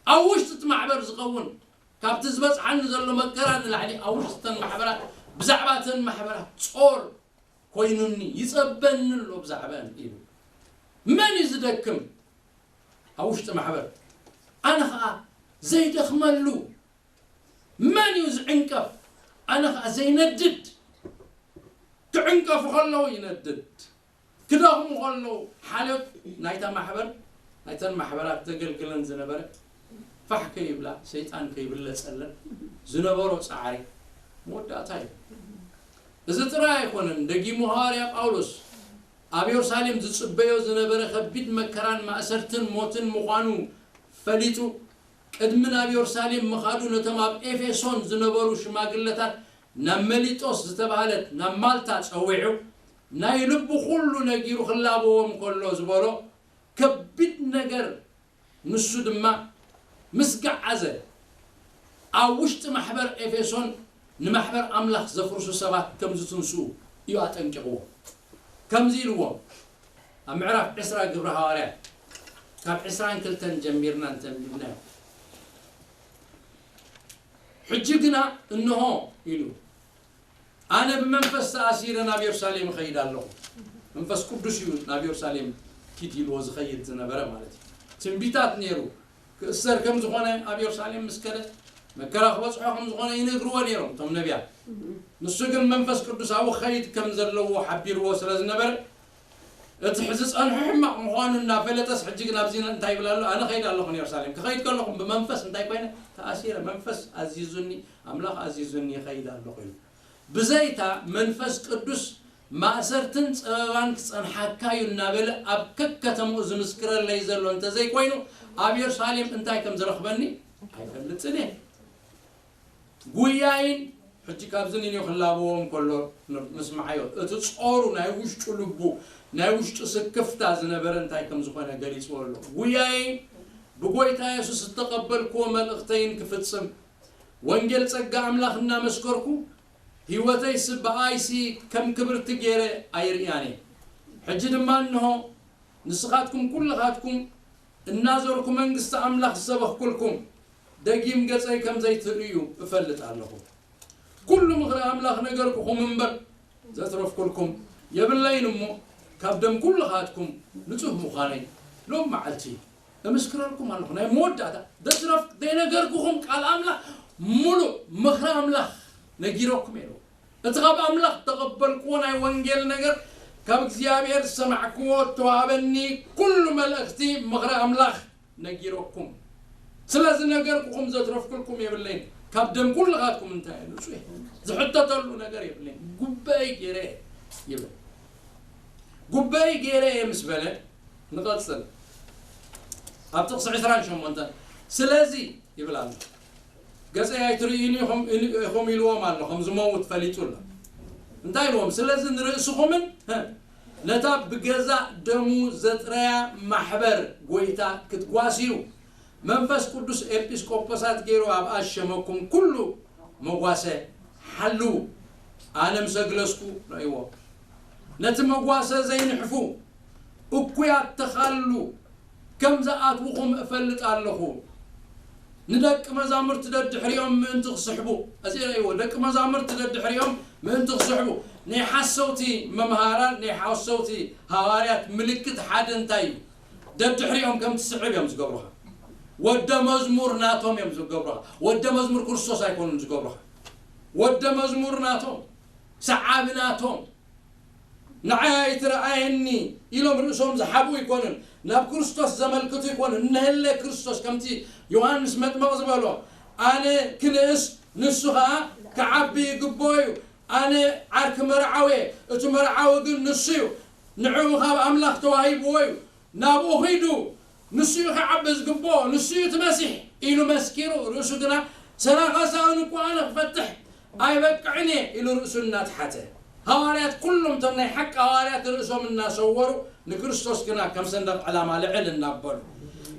ኣብ ውሽጢ እቲ ማሕበር ዝኸውን፣ ካብቲ ዝበጽሓኒ ዘሎ መከራ ንላዕሊ ኣብ ውሽጢ እተን ማሕበራት፣ ብዛዕባተን ማሕበራት ጾር ኮይኑኒ ይጸበኒ ኣሎ ብዛዕባን ኢሉ። መን እዩ ዝደክም ኣብ ውሽጢ ማሕበር? ኣነ ኸኣ ዘይደኽመሉ። መን እዩ ዝዕንቀፍ? ኣነ ኸኣ ዘይነድድ። ክዕንቀፉ ከለዉ ይነድድ፣ ክደኽሙ ከለዉ። ሓልዮት ናይታ ማሕበር፣ ናይተን ማሕበራት ዘገልግለን ዝነበረ፣ ፋሕ ከይብላ፣ ሰይጣን ከይብለጸለን ዝነበሮ ጻዕሪ መወዳእታ እዩ። እዚ ጥራይ ኣይኮነን። ደጊሙ ሃዋርያ ጳውሎስ ኣብ የሩሳሌም ዝጽበዮ ዝነበረ ከቢድ መከራን ማእሰርትን ሞትን ምዃኑ ፈሊጡ፣ ቅድሚ ናብ የሩሳሌም ምኻዱ ነቶም ኣብ ኤፌሶን ዝነበሩ ሽማግለታት ናብ መሊጦስ ዝተባህለት ናብ ማልታ ጸዊዑ፣ ናይ ልቡ ኩሉ ነጊሩ ክላበዎም ከሎ ዝበሎ ከቢድ ነገር፣ ንሱ ድማ ምስ ገዓዘ፣ ኣብ ውሽጢ ማሕበር ኤፌሶን ንማሕበር ኣምላኽ ዘፍርሱ ሰባት ከም ዝትንስኡ እዩ ኣጠንቂቕዎ። ከምዚ ኢልዎም፣ ኣብ ምዕራፍ ዕስራ ግብሪ ሃዋርያት፣ ካብ ዕስራን ክልተን ጀሚርና እንተንቢብናዮ፣ ሕጂ ግና እንሆ ኢሉ፣ ኣነ ብመንፈስ ተኣሲረ ናብ የሩሳሌም እኸይድ ኣለኹ። መንፈስ ቅዱስ እዩ ናብ የሩሳሌም ኪድ ኢልዎ ዝኸይድ ዝነበረ ማለት እዩ። ትንቢታት ነይሩ፣ ክእሰር ከም ዝኾነ፣ ኣብ የሩሳሌም ምስ ከደ መከራ ክበጽሖ ከም ዝኾነ ይነግርዎ ነይሮም እቶም ነቢያት። ንሱ ግን መንፈስ ቅዱስ ኣብኡ ክኸይድ ከም ዘለዎ ሓቢርዎ ስለ ዝነበረ፣ እቲ ዝጸንሖ ሕማቕ ምዃኑ እናፈለጠስ፣ ሕጂ ግን ኣብዚ እንታይ ይብል ኣሎ? ኣነ ኸይድ ኣለኹ ንየሩሳሌም። ክኸይድ ከለኹ ብመንፈስ እንታይ ኮይነ? ተኣሲረ። መንፈስ ኣዚዙኒ፣ ኣምላኽ ኣዚዙኒ ይኸይድ ኣለኹ ኢሉ። ብዘይታ መንፈስ ቅዱስ ማእሰርትን ጸበባን ክጸንሓካ እዩ እናበለ ኣብ ከከተምኡ ዝምስክረለይ ዘሎ እንተዘይኮይኑ፣ ኣብ የሩሳሌም እንታይ ከም ዝረኽበኒ ኣይፈልጥን እየ። ጉያይን ሕጂ ካብዚ ንንዮ ክላበዎም ከሎ ን- ንስምዓዮ። እቲ ጾሩ ናይ ውሽጡ ልቡ፣ ናይ ውሽጡ ስክፍታ ዝነበረ እንታይ ከም ዝኾነ ገሊጽዎ ኣሎ። ጉያይን ብጎይታ የሱስ ዝተቐበልክዎ መልእኽተይን ክፍጽም፣ ወንጌል ጸጋ ኣምላኽ እናመስከርኩ፣ ህይወተይሲ ብኣይሲ ከም ክብርቲ ገይረ ኣይርእያን እየ። ሕጂ ድማ እንሆ ንስኻትኩም ኩልኻትኩም እናዞርኩ መንግስቲ ኣምላኽ ዝሰበኽኩልኩም፣ ደጊም ገጸይ ከም ዘይትርእዩ እፈልጥ ኣለኹ። ኩሉ ምኽሪ ኣምላኽ ነገርኩኹም እምበር፣ ዘትረፍኩልኩም የብለይን እሞ፣ ካብ ደም ኩልኻትኩም ንጹህ ምዃነይ ሎም መዓልቲ እምስክረልኩም ኣለኹ። ናይ መወዳእታ፣ ዘትረፍ-፣ ዘይነገርኩኹም ቃል ኣምላኽ፣ ሙሉእ ምኽሪ ኣምላኽ ነጊረኩም እየ። እቲ ካብ ኣምላኽ ተቐበልክዎ ናይ ወንጌል ነገር፣ ካብ እግዚኣብሔር ዝሰማዕክዎ እተዋህበኒ ኩሉ መልእኽቲ ምኽሪ ኣምላኽ ነጊረኩም። ስለዚ ነገርኩኹም ዘትረፍኩልኩም የብለይን። ካብ ደም ኩልኻትኩም እንታይ እዩ ንጹህ? ዝሕተተሉ ነገር የብለይን። ጉበይ ገይረ እየ ይብል። ጉበይ ገይረ እየ ምስ በለ፣ ንቐጽል። ኣብ ጥቕሲ ዕስራን ሸሞንተን፣ ስለዚ ይብል ኣሎ፣ ገጸይ ኣይትርእዩን ኢኹም ኢኹም ኢልዎም ኣሎ። ከም ዝመውት ፈሊጡ ኣሎ። እንታይ ኢልዎም? ስለዚ ንርእስኹምን፣ እ፣ ነታ ብገዛእ ደሙ ዘጥረያ ማሕበር ጐይታ ክትጓስዩ፣ መንፈስ ቅዱስ ኤጲስቆጶሳት ገይሩ ኣብኣ ዝሸመኩም ኩሉ መጓሰ ሓልዉ። ኣነ ምስ ኣግለስኩ ረእይዎ። ነቲ መጓሰ ዘይንሕፉ እኩያት ተኻሉ ከም ዝኣትውኹም እፈልጥ ኣለኹ። ንደቂ መዛሙርቲ ደድሕሪኦም ምእንቲ ክስሕቡ፣ እዚ ረእይዎ፣ ደቂ መዛሙርቲ ደድሕሪኦም ምእንቲ ክስሕቡ፣ ናይ ሓሰውቲ መምሃራን፣ ናይ ሓሰውቲ ሃዋርያት ምልክት ሓደ እንታይ እዩ? ደድሕሪኦም ከም ትስዕብ እዮም ዝገብሩኻ። ወደ መዝሙር ናቶም እዮም ዝገብሩኻ። ወደ መዝሙር ክርስቶስ ኣይኮኑን ዝገብሩኻ። ወደ መዝሙር ናቶም፣ ሰዓቢ ናቶም። ንዓይ ኣይትረኣየኒ ኢሎም ርእሶም ዝሓብኡ ኣይኮኑን። ናብ ክርስቶስ ዘመልክቱ ኣይኮኑን። እነህለ ክርስቶስ ከምቲ ዮሃንስ መጥመቕ ዝበሎ፣ ኣነ ክንእስ ንሱ ኸኣ ክዓቢ ይግብኦ እዩ። ኣነ ዓርኪ መርዓዊ እየ፣ እቲ መርዓዊ ግን ንሱ እዩ። ንዕኡ ካብ ኣምላኽ ተዋሂብዎ እዩ። ናብኡ ኺዱ፣ ንሱ እዩ ክዓቢ ዝግብኦ፣ ንሱ እዩ እቲ መሲሕ ኢሉ መስኪሩ፣ ርእሱ ግና ሰላኻ ሳእኑ እኮ ኣነ ክፈትሕ ኣይበቅዕን እየ ኢሉ ርእሱ እናትሓተ። ሃዋርያት ኩሎም እቶም ናይ ሓቂ ሃዋርያት ርእሶም እናሰወሩ ንክርስቶስ ግና ከም ሰንደቕ ዕላማ ልዕል እናበሉ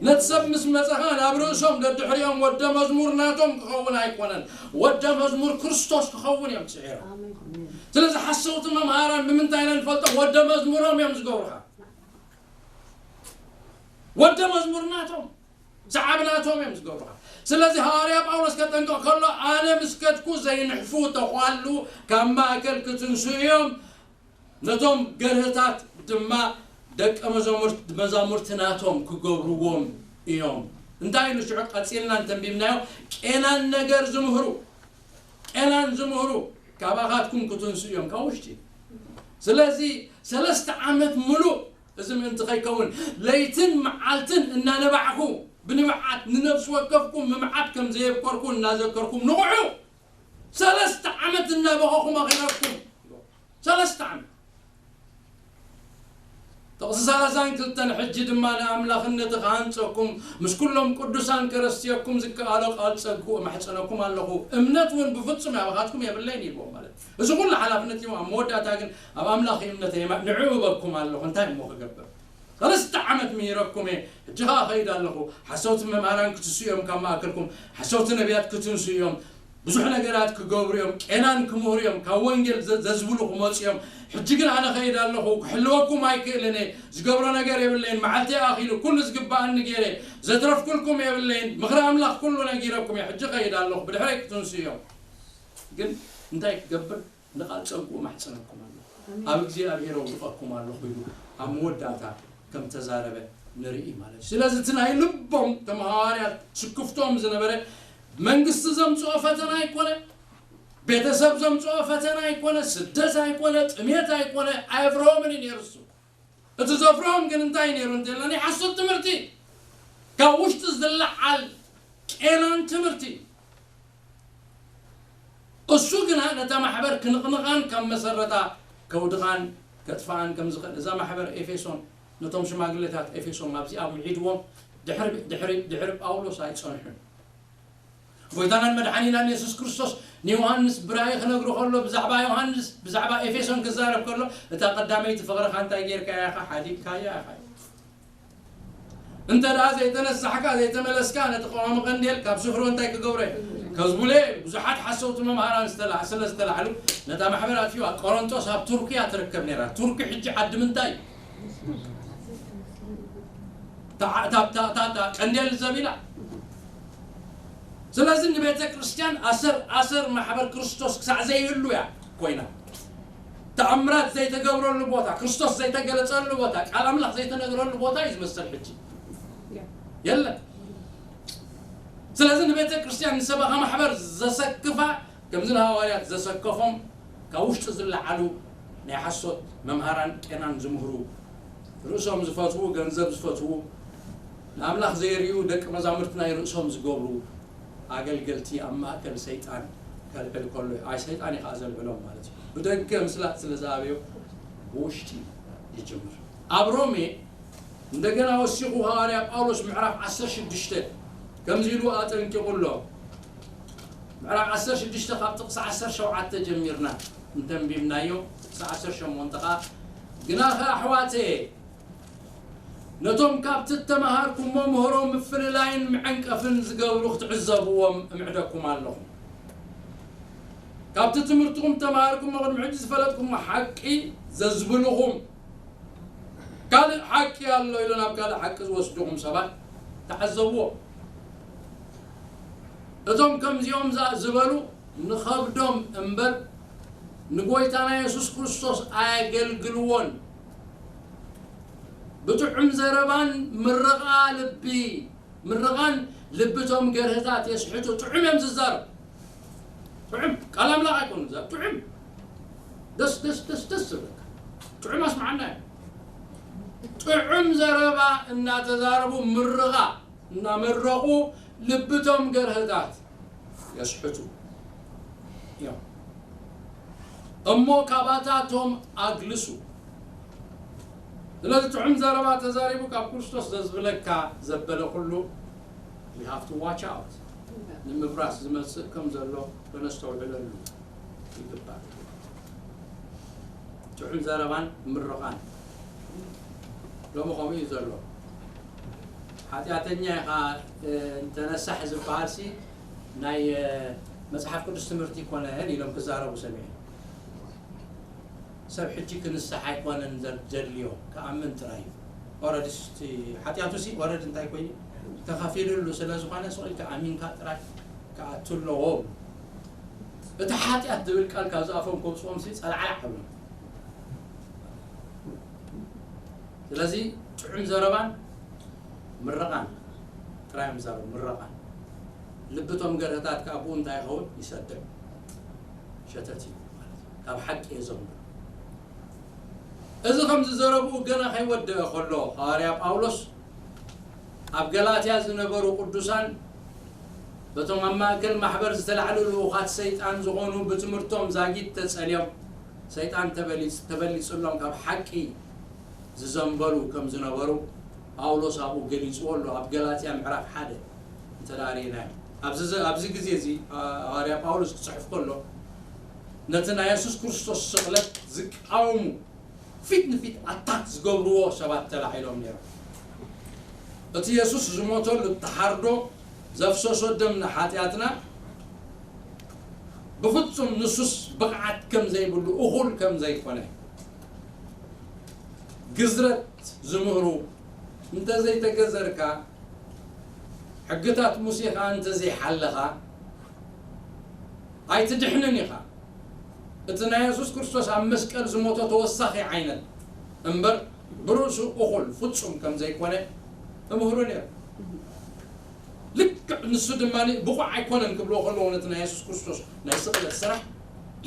ነቲ ሰብ ምስ መጸኻ ናብ ርእሶም ደድሕሪኦም ወደ መዝሙር ናቶም ክኸውን ኣይኮነን፣ ወደ መዝሙር ክርስቶስ ክኸውን እዮም ጽዒሮም። ስለዚ ሓሰውቲ መምሃራን ብምንታይ ኢና ንፈልጦም? ወደ መዝሙሮም እዮም ዝገብሩኻ። ወደ መዝሙር ናቶም፣ ሰዓብ ናቶም እዮም ዝገብሩኻ። ስለዚ ሃዋርያ ጳውሎስ ከጠንቅቕ ከሎ ኣነ ምስ ከድኩ ዘይንሕፉ ተዃሉ ካብ ማእከል ክትንሱ እዮም፣ ነቶም ገርህታት ድማ ደቀ መዛሙርት- መዛሙርቲ ናቶም ክገብርዎም እዮም። እንታይ ኢሉ ሽዑ ቀጺልና እንተንቢብናዮ፣ ቄናን ነገር ዝምህሩ፣ ቄናን ዝምህሩ ካባኻትኩም ክትንሱ እዮም ካብ ውሽጢ። ስለዚ ሰለስተ ዓመት ሙሉእ እዚ ምእንቲ ከይከውን ለይትን መዓልትን እናነባዕኩ ብንብዓት ንነፍሲ ወከፍኩም ምምዓት ከም ዘየብከርኩ እናዘከርኩም ንቑሑ። ሰለስተ ዓመት እናበኸኹም ኣኺረኩም። ሰለስተ ዓመት። ጥቕሲ ሰላሳን ክልተን ሕጂ ድማ ንኣምላኽነቲ ክሃንጸኩም ምስ ኩሎም ቅዱሳን ከረስትየኩም ዝከኣሎ ቃል ጸግኡ እማሕጸነኩም ኣለኹ። እምነት እውን ብፍጹም ያባኻትኩም የብለይን ይልዎም ማለት እዩ። እዚ ኩሉ ሓላፍነት እዩ። ኣብ መወዳእታ ግን ኣብ ኣምላኽ እምነተይ የማ- ንዕኡ እበኩም ኣለኹ። እንታይ እሞ ክገብር? ሰለስተ ዓመት ምሂረኩም እየ። ሕጂ ኸኣ እኸይድ ኣለኹ። ሓሰውቲ መምሃራን ክትንሱ እዮም ካብ ማእከልኩም። ሓሰውቲ ነቢያት ክትንሱ እዮም። ብዙሕ ነገራት ክገብሩ እዮም። ቄናን ክምህሩ እዮም። ካብ ወንጌል ዘ- ዘዝብሉ ክመጹ እዮም። ሕጂ ግን ኣነ እኸይድ ኣለኹ። ክሕልወኩም ኣይክእልን እየ። ዝገብሮ ነገር የብለይን። መዓልተይ ኣኺሉ ኩሉ ዝግብኣኒ ገይረ። ዘትረፍኩልኩም የብለይን። ምኽሪ ኣምላኽ ኩሉ ነጊረኩም እየ። ሕጂ እኸይድ ኣለኹ። ብድሕረይ ክትንሱ እዮም። ግን እንታይ ክገብር? ንቓል ጸግኡ ማሕጸነኩም ኣሎ። ኣብ እግዚኣብሔር ኣውድቐኩም ኣለኹ ኢሉ ኣብ መወዳእታ ከም ተዛረበ ንርኢ ማለት እዩ። ስለዚ እቲ ናይ ልቦም ተመሃዋርያት ስክፍቶም ዝነበረ መንግስቲ ዘምጽኦ ፈተና ኣይኮነ፣ ቤተሰብ ዘምጽኦ ፈተና ኣይኮነ፣ ስደት ኣይኮነ፣ ጥሜት ኣይኮነ፣ ኣየፍርሆምን እዩ ነይሩ እሱ። እቲ ዘፍርሆም ግን እንታይ ነይሩ እንተልና ናይ ሓሶት ትምህርቲ፣ ካብ ውሽጢ ዝለዓል ቄናን ትምህርቲ። እሱ ግና ነታ ማሕበር ክንቕንቓን ካብ መሰረታ ከውድቓን ከጥፍኣን ከም ዝኽእል እዛ ማሕበር ኤፌሶን ነቶም ሽማግሌታት ኤፌሶን ኣብዚኣ ምዒድዎም ድሕሪ ድሕሪ ድሕሪ ጳውሎስ ኣይጸንሑን። ጎይታናን መድሓኒናን የሱስ ክርስቶስ ንዮሃንስ ብራእይ ክነግሮ ከሎ ብዛዕባ ዮሃንስ ብዛዕባ ኤፌሶን ክዛረብ ከሎ እታ ቀዳመይቲ ፍቕርኻ እንታይ ጌርካያ ኢኻ ሓዲግካያ ኢኻ። እንተ ደኣ ዘይተነሳሕካ ዘይተመለስካ ነቲ ቀዋሚ ቀንዴል ካብ ስፍሮ እንታይ ክገብሮ እየ? ከዝብሎ እየ። ብዙሓት ሓሰውቲ መምሃራን ዝተላ- ስለ ዝተላዕሉ ነታ ማሕበር ኣጥፊዋ። ቆሮንቶስ ኣብ ቱርኪ እያ ትርከብ ነይራ። ቱርኪ ሕጂ ዓዲ ምንታይ እዩ? እታ- እታ- እታ- እታ- እታ ቀንዴል ዘቢላ። ስለዚ ንቤተ ክርስቲያን ኣሰር ኣሰር ማሕበር ክርስቶስ ክሳዕ ዘይህሉ እያ ኮይና። ተኣምራት ዘይተገብረሉ ቦታ፣ ክርስቶስ ዘይተገለጸሉ ቦታ፣ ቃል ኣምላኽ ዘይተነግረሉ ቦታ እዩ ዝመስል ሕጂ። የለን። ስለዚ ንቤተ ክርስቲያን ንሰበኻ ማሕበር ዘሰክፋ ከምዚ ንሃዋርያት ዘሰከፎም ካብ ውሽጢ ዝለዓሉ ናይ ሓሶት መምሃራን ቄናን ዝምህሩ ርእሶም ዝፈትዉ ገንዘብ ዝፈትዉ ንኣምላኽ ዘይርእዩ ደቂ መዛሙርቲ ናይ ርእሶም ዝገብሩ ኣገልገልቲ ኣብ ማእከል ሰይጣን ከልዕል ከሎ ኣይ ሰይጣን እዩ ከዓ ዘልዕሎም ማለት እዩ። ብደገ ምስላጥ ስለ ዝኣበዮ ብውሽጢ ይጅምር። ኣብ ሮሜ እንደገና ወሲኹ ሃዋርያ ጳውሎስ ምዕራፍ ዓሰርተ ሽዱሽተ ከምዚ ኢሉ ኣጠንቂቑ ኣሎ። ምዕራፍ ዓሰርተ ሽዱሽተ ካብ ጥቕሲ ዓሰርተ ሸውዓተ ጀሚርና እንተንቢብናዮ፣ ጥቕሲ ዓሰርተ ሸሞንተ ኸኣ፣ ግናኸ ኣሕዋተየ፣ ነቶም ካብቲ እተመሃርኩሞ ምህሮ ምፍልላይን ምዕንቀፍን ዝገብሩ ክትዕዘብዎም እምዕደኩም ኣለኹ። ካብቲ ትምህርትኹም እተመሃርኩሞ ቅድሚ ሕጂ ዝፈለጥኩሞ ሓቂ ዘዝብልኹም፣ ካልእ ሓቂ ኣሎ ኢሎ ናብ ካልእ ሓቂ ዝወስድኹም ሰባት ተዓዘብዎ። እቶም ከምዚኦም ዝኣ-፣ ዝበሉ ንኸብዶም እምበር ንጎይታና የሱስ ክርስቶስ ኣየገልግልዎን። ብጥዑም ዘረባን ምርቓ ልቢ፣ ምርቓን ልቢ እቶም ገርህታት የስሕቱ። ጥዑም እዮም ዝዛረቡ። ጥዑም፣ ቃል ኣምላኽ ኣይኮኑን ዝዛረቡ። ጥዑም፣ ደስ፣ ደስ፣ ደስ፣ ደስ ዝብለካ። ጥዑም ኣስማዓና እዮም። ጥዑም ዘረባ እናተዛረቡ ምርቓ እናመረቑ ልቢ እቶም ገርህታት የስሕቱ እዮም። እሞ ካባታቶም ኣግልሱ። ስለዚ ጥዑም ዘረባ ተዛሪቡ ካብ ክርስቶስ ዘዝብለካ ዘበለ ኩሉ we have to watch out። ንምፍራስ ዝመጽእ ከም ዘሎ ከነስተውዕለሉ ይግባእ። ጥዑም ዘረባን ምርቓን ሎሚ ከምኡ እዩ ዘሎ። ሓጢኣተኛ ኢኻ፣ እ፣ እንተነሳሕ ዝበሃልሲ ናይ፣ እ፣ መጽሓፍ ቅዱስ ትምህርቲ ኣይኮነን ኢሎም ክዛረቡ ሰሚዐ። ሰብ ሕጂ ክንስሕ ኣይኮነን ዘ-፣ ዘድልዮ፣ ክኣምን ጥራይ እዩ። ኦረዲ ስቲ ሓጢኣቱ ሲ ኦረዲ እንታይ ኮይኑ ተኸፊሉሉ ስለ ዝኾነ ስቕ ኢልካ ኣሚንካ ጥራይ ክኣቱ ኣለዎ። እቲ ሓጢኣት ዝብል ቃል ካብ ዝኣፎም ከውፅኦም ሲ ጸላዕላዕ ኣብሎም። ስለዚ ጥዑም ዘረባን ምረቓን ጥራይ እዮም ዝዛረቡ፣ ምረቓን። ልቢ እቶም ገርህታት ከኣ ብኡ እንታይ ይኸውን? ይሰድዕ፣ ሸተት እዩ ማለት እዩ። ካብ ሓቂ እየ ዘንብር። እዚ ከምዚ ዘረብኡ ገና ከይወደአ ከሎ፣ ሃዋርያ ጳውሎስ ኣብ ገላትያ ዝነበሩ ቅዱሳን በቶም ኣብ ማእከል ማሕበር ዝተላዕሉ ልኡኻት ሰይጣን ዝኾኑ ብትምህርቶም ዛጊት ተጸልዮም፣ ሰይጣን ተበሊጽ-፣ ተበሊጽሎም ካብ ሓቂ ዝዘንበሉ ከም ዝነበሩ ጳውሎስ ኣብኡ ገሊጽዎ ኣሎ። ኣብ ገላትያ ምዕራፍ ሓደ እንተ ደኣ ርኢናዮ፣ ኣብዚ ዘ-፣ ኣብዚ ግዜ እዚ፣ አ-፣ ሃዋርያ ጳውሎስ ክጽሕፍ ከሎ፣ ነቲ ናይ የሱስ ክርስቶስ ስቕለት ዝቃወሙ ፊት ንፊት ኣታክ ዝገብርዎ ሰባት ተላዒሎም ነይሮም። እቲ የሱስ ዝሞተሉ፣ እተሓርዶ፣ ዘፍሰሶ ደም ንሓጢኣትና ብፍጹም ንሱስ ብቕዓት ከም ዘይብሉ፣ እኹል ከም ዘይኮነ፣ ግዝረት ዝምህሩ፣ እንተ ዘይተገዘርካ፣ ሕግታት ሙሴ ኸኣ እንተ ዘይሓለኻ፣ ኣይትድሕንን ኢኻ። እቲ ናይ የሱስ ክርስቶስ ኣብ መስቀል ዝሞቶ ተወሳኺ ዓይነት እምበር፣ ብርእሱ እኹል ፍጹም ከም ዘይኮነ እምህሩ ነይሩ። ልክዕ ንሱ ድማ ብቑዕ ኣይኮነን ክብልዎ ከለዉ፣ ነቲ ናይ የሱስ ክርስቶስ ናይ ስቕለት ስራሕ፣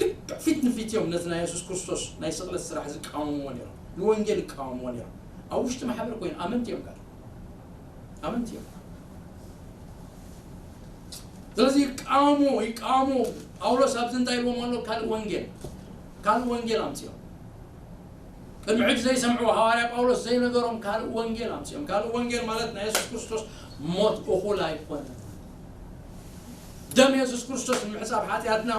ልክዕ ፊት ንፊት እዮም ነቲ ናይ የሱስ ክርስቶስ ናይ ስቕለት ስራሕ ዝቃወምዎ ነይሮም። ንወንጌል ይቃወምዎ ነይሮም። ኣብ ውሽጢ ማሕበር ኮይኑ ኣመንቲ እዮም ጋር ኣመንቲ እዮም። ስለዚ ይቃወሙ፣ ይቃወሙ። ጳውሎስ ኣብዚ እንታይ ኢልዎም ኣሎ? ካልእ ወንጌል፣ ካልእ ወንጌል ኣምፅኦም። ቅድሚ ሕጂ ዘይሰምዕዎ፣ ሃዋርያ ጳውሎስ ዘይነገሮም ካልእ ወንጌል ኣምፅኦም። ካልእ ወንጌል ማለት ናይ የሱስ ክርስቶስ ሞት እኹል ኣይኮነን። ደም የሱስ ክርስቶስ ንምሕፃብ ሓጢኣትና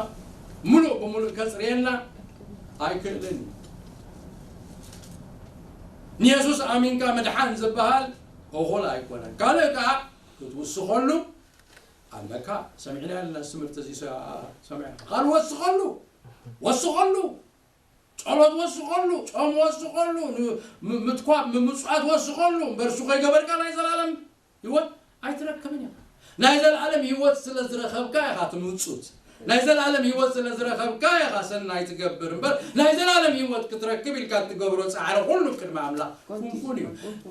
ሙሉእ ብሙሉእ ከፅርየና ኣይክእልን እዩ። ንየሱስ ኣሚንካ ምድሓን ዝበሃል እኹል ኣይኮነን። ካልእ ከዓ ክትውስኸሉ ኣለካ። ሰሚዕና ኣለና እዚ ትምህርቲ እዚ ሰ-፣ ሰሚዕና። ካልእ ወስኸሉ፣ ወስኸሉ፣ ጸሎት ወስኸሉ፣ ጾም ወስኸሉ፣ ን-፣ ም-፣ ምትኳብ፣ ምምጽዋት ወስኸሉ፣ እምበር እሱ ከይገበርካ ናይ ዘላለም ህይወት ኣይትረክብን ኢኻ። ናይ ዘላለም ህይወት ስለ ዝረኸብካ ኢኻ ትምውጹት። ናይ ዘላለም ህይወት ስለ ዝረኸብካ ኢኻ ሰናይ ትገብር እምበር፣ ናይ ዘላለም ህይወት ክትረክብ ኢልካ እትገብሮ ጻዕሪ ኩሉ ቅድሚ ኣምላኽ ፍንፉን እዩ።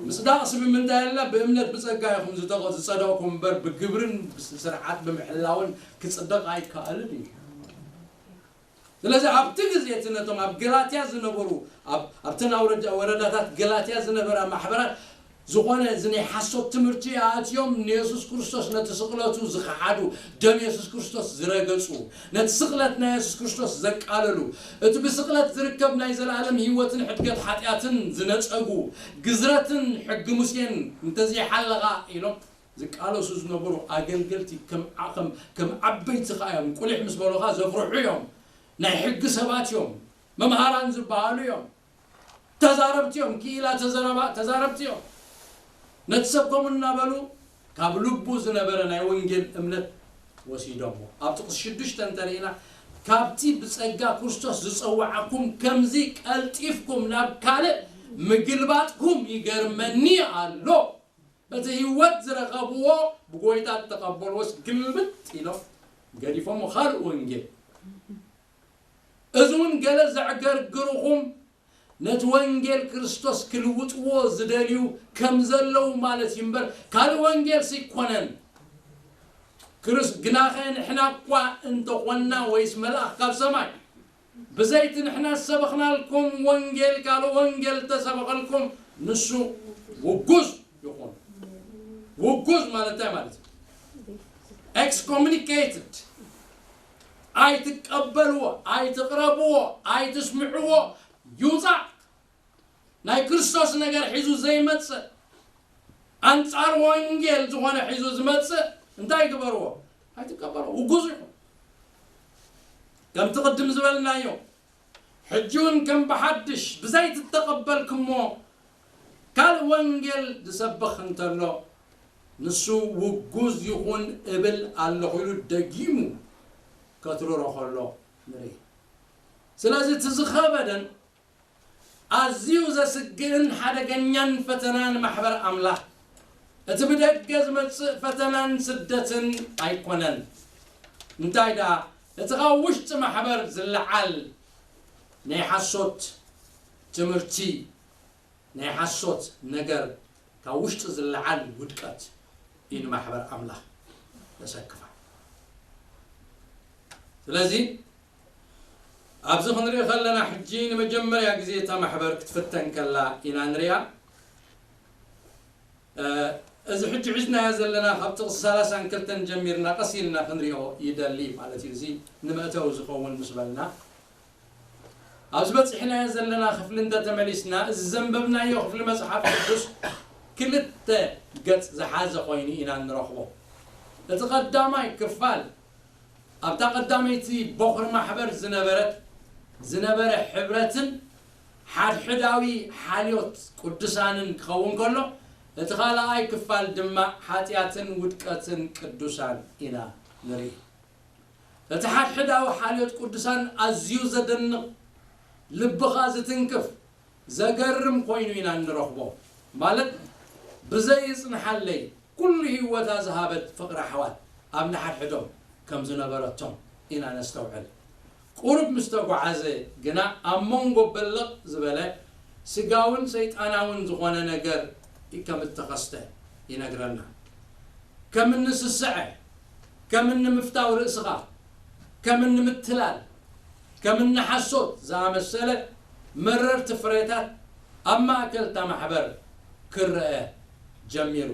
ምጽዳቕ ስምምንታይ ኣላ? ብእምነት ብጸጋ ኢኹም ዝተቐ-፣ ዝጸደቕኩም እምበር፣ ብግብርን ብስርዓት ብምሕላውን ክጽደቕ ኣይከኣልን እዩ። ስለዚ ኣብቲ ግዜ እቲ ነቶም ኣብ ገላትያ ዝነበሩ፣ ኣብ፣ ኣብተን ኣውረዳ-፣ ወረዳታት ገላትያ ዝነበራ ማሕበራት ዝኾነ እዚ ናይ ሓሶት ትምህርቲ ኣእትዮም ንየሱስ ክርስቶስ ነቲ ስቕለቱ ዝኸሓዱ፣ ደም የሱስ ክርስቶስ ዝረገጹ፣ ነቲ ስቕለት ናይ የሱስ ክርስቶስ ዘቃለሉ፣ እቲ ብስቕለት ዝርከብ ናይ ዘለኣለም ህይወትን ሕድገት ሓጢኣትን ዝነጸጉ፣ ግዝረትን ሕጊ ሙሴን እንተዘይሓለኻ ኢሎም ዝቃለሱ ዝነበሩ ኣገልገልቲ ከም ዓ- ከም ከም ዓበይቲ ከኣ እዮም። ቁሊሕ ምስ በሉኻ ዘፍርሑ እዮም። ናይ ሕጊ ሰባት እዮም። መምሃራን ዝበሃሉ እዮም። ተዛረብቲ እዮም። ክኢላ ተዘረባ ተዛረብቲ እዮም። ነቲ ሰብ ከምኡ እናበሉ ካብ ልቡ ዝነበረ ናይ ወንጌል እምነት ወሲዶሞ። ኣብ ጥቕሲ ሽዱሽተ እንተርኢና፣ ካብቲ ብጸጋ ክርስቶስ ዝጸውዓኩም ከምዚ ቀልጢፍኩም ናብ ካልእ ምግልባጥኩም ይገርመኒ ኣሎ። በቲ ህይወት ዝረኸብዎ፣ ብጎይታ እተቐበልዎስ ግልብጥ ኢሎም ገዲፎሞ ካልእ ወንጌል። እዚ እውን ገለ ዘዕገርግርኹም ነቲ ወንጌል ክርስቶስ ክልውጥዎ ዝደልዩ ከም ዘለዉ ማለት እዩ እምበር ካልእ ወንጌልሲ ኣይኮነን። ክርስ ግናኸ ንሕና እኳ እንተኾንና ወይስ መልኣኽ ካብ ሰማይ ብዘይቲ ንሕና ዝሰበኽናልኩም ወንጌል ካልእ ወንጌል ተሰበኸልኩም ንሱ ውጉዝ ይኹን። ውጉዝ ማለት እንታይ ማለት እዩ? Excommunicated። ኣይትቀበልዎ፣ ኣይትቕረብዎ፣ ኣይትስምዕዎ፣ ይውፃእ። ናይ ክርስቶስ ነገር ሒዙ ዘይመጽእ፣ ኣንጻር ወንጌል ዝኾነ ሒዙ ዝመጽእ እንታይ ግበርዎ? ኣይትቀበልዎ፣ ውጉዝ ይኹን። ከምቲ ቅድም ዝበልናዮ ሕጂ እውን ከም ብሓድሽ ብዘይቲ እተቐበልክሞ ካልእ ወንጌል ዝሰብኽ እንተሎ ንሱ ውጉዝ ይኹን እብል ኣለኹ ኢሉ ደጊሙ ከትርሮ ከሎ ንርኢ። ስለዚ እቲ ዝኸበደን ኣዝዩ ዘስግእን ሓደገኛን ፈተና ንማሕበር ኣምላኽ እቲ ብደገ ዝመጽእ ፈተናን ስደትን ኣይኮነን። እንታይ ደኣ እቲ ካብ ውሽጢ ማሕበር ዝለዓል ናይ ሓሶት ትምህርቲ ናይ ሓሶት ነገር ካብ ውሽጢ ዝለዓል ውድቀት እዩ ንማሕበር ኣምላኽ ዘሰክፋ። ስለዚ ኣብዚ ክንርኢ ከለና ሕጂ ንመጀመርያ ግዜ እታ ማሕበር ክትፍተን ከላ ኢና ንሪኣ። እዚ ሕጂ ሒዝናዮ ዘለና ካብ ጥቕሲ ሰላሳን ክልተን ጀሚርና ቀስ ኢልና ክንሪኦ ይደሊ ማለት እዩ። እዚ ንመእተዊ ዝኸውን ምስ በልና ኣብዚ በፂሕናዮ ዘለና ክፍሊ እንተተመሊስና እዚ ዘንበብናዮ ክፍሊ መፅሓፍ ቅዱስ ክልተ ገፅ ዝሓዘ ኮይኑ ኢና እንረኽቦ። እቲ ቀዳማይ ክፋል ኣብታ ቀዳመይቲ ቦኽሪ ማሕበር ዝነበረት ዝነበረ ሕብረትን ሓድሕዳዊ ሓልዮት ቅዱሳንን ክኸውን ከሎ እቲ ካልኣይ ክፋል ድማ ሓጢኣትን ውድቀትን ቅዱሳን ኢና ንርኢ። እቲ ሓድሕዳዊ ሓልዮት ቅዱሳን ኣዝዩ ዘደንቕ ልብኻ ዝትንክፍ ዘገርም ኮይኑ ኢና እንረኽቦ። ማለት ብዘይ ይጽንሓለይ ኩሉ ህይወታ ዝሃበት ፍቕሪ ኣሕዋት ኣብ ንሓድሕዶም ከም ዝነበረቶም ኢና ነስተውዕል። ቁሩብ ምስ ተጓዓዘ ግና ኣብ መንጎ በለቕ ዝበለ ስጋውን ሰይጣናውን ዝኾነ ነገር ከም እተኸስተ ይነግረና። ከም እንስስዐ፣ ከም እንምፍታው ርእስኻ፣ ከም እንምትላል፣ ከም እንሓሶት ዝኣመሰለ መረርቲ ፍሬታት ኣብ ማእከል እታ ማሕበር ክረአ ጀሚሩ።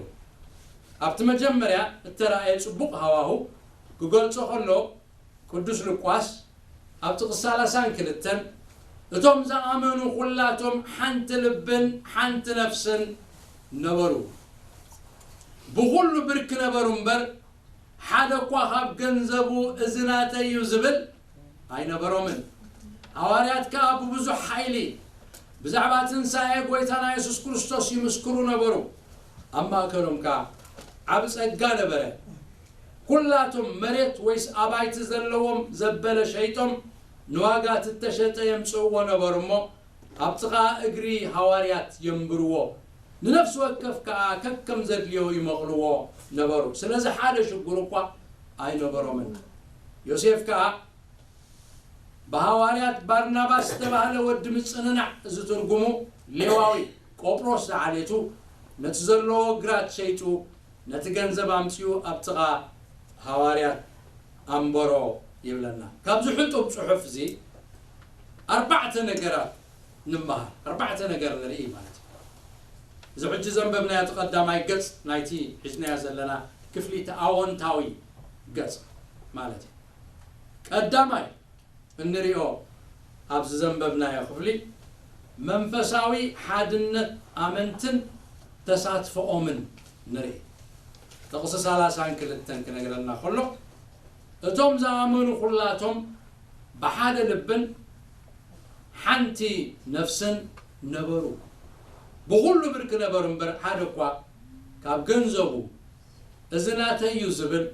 ኣብቲ መጀመርያ እተራእየ ጽቡቕ ሃዋሁ ክገልጾ ከሎ ቅዱስ ሉቃስ ኣብ ጥቕሲ ሰላሳን ክልተን እቶም ዝኣመኑ ኩላቶም ሓንቲ ልብን ሓንቲ ነፍስን ነበሩ። ብኹሉ ብርክ ነበሩ እምበር ሓደ እኳ ካብ ገንዘቡ እዚ ናተይ እዩ ዝብል ኣይነበሮምን። ሃዋርያት ከኣ ብብዙሕ ሓይሊ ብዛዕባ ትንሳኤ ጐይታና የሱስ ክርስቶስ ይምስክሩ ነበሩ። ኣብ ማእከሎም ከኣ ዓቢ ጸጋ ነበረ። ኩላቶም መሬት ወይስ ኣባይቲ ዘለዎም ዘበለ ሸይጦም ንዋጋ እቲ እተሸጠ የምጽእዎ ነበሩ እሞ ኣብ ጥቓ እግሪ ሃዋርያት የንብርዎ። ንነፍሲ ወከፍ ከኣ ከከም ዘድልዮ ይመቕልዎ ነበሩ። ስለዚ ሓደ ሽጉር እኳ ኣይነበሮምን። ዮሴፍ ከኣ ብሃዋርያት ባርናባስ ዝተባህለ ወዲ ምጽንናዕ እዚ ትርጉሙ ሌዋዊ ቆጵሮስ ዝዓሌቱ ነቲ ዘለዎ ግራት ሸይጡ ነቲ ገንዘብ ኣምጺኡ ኣብ ጥቓ ሃዋርያት ኣንበሮ ይብለና። ካብዚ ሕጡብ ጽሑፍ እዚ ኣርባዕተ ነገራት ንምሃር፣ ኣርባዕተ ነገር ንርኢ ማለት እዩ። እዚ ሕጂ ዘንበብናዮ እቲ ቀዳማይ ገጽ ናይቲ ሒዝናዮ ዘለና ክፍሊ እቲ ኣወንታዊ ገጽ ማለት እዩ። ቀዳማይ እንሪኦ ኣብዚ ዘንበብናዮ ክፍሊ መንፈሳዊ ሓድነት ኣመንትን ተሳትፎኦምን ንርኢ። ጥቕሲ ሰላሳን ክልተን ክነግረና ከሎ፣ እቶም ዝኣመኑ ኩላቶም ብሓደ ልብን ሓንቲ ነፍስን ነበሩ። ብኹሉ ብርክ ነበሩ እምበር፣ ሓደ እኳ ካብ ገንዘቡ እዚ ናተይ እዩ ዝብል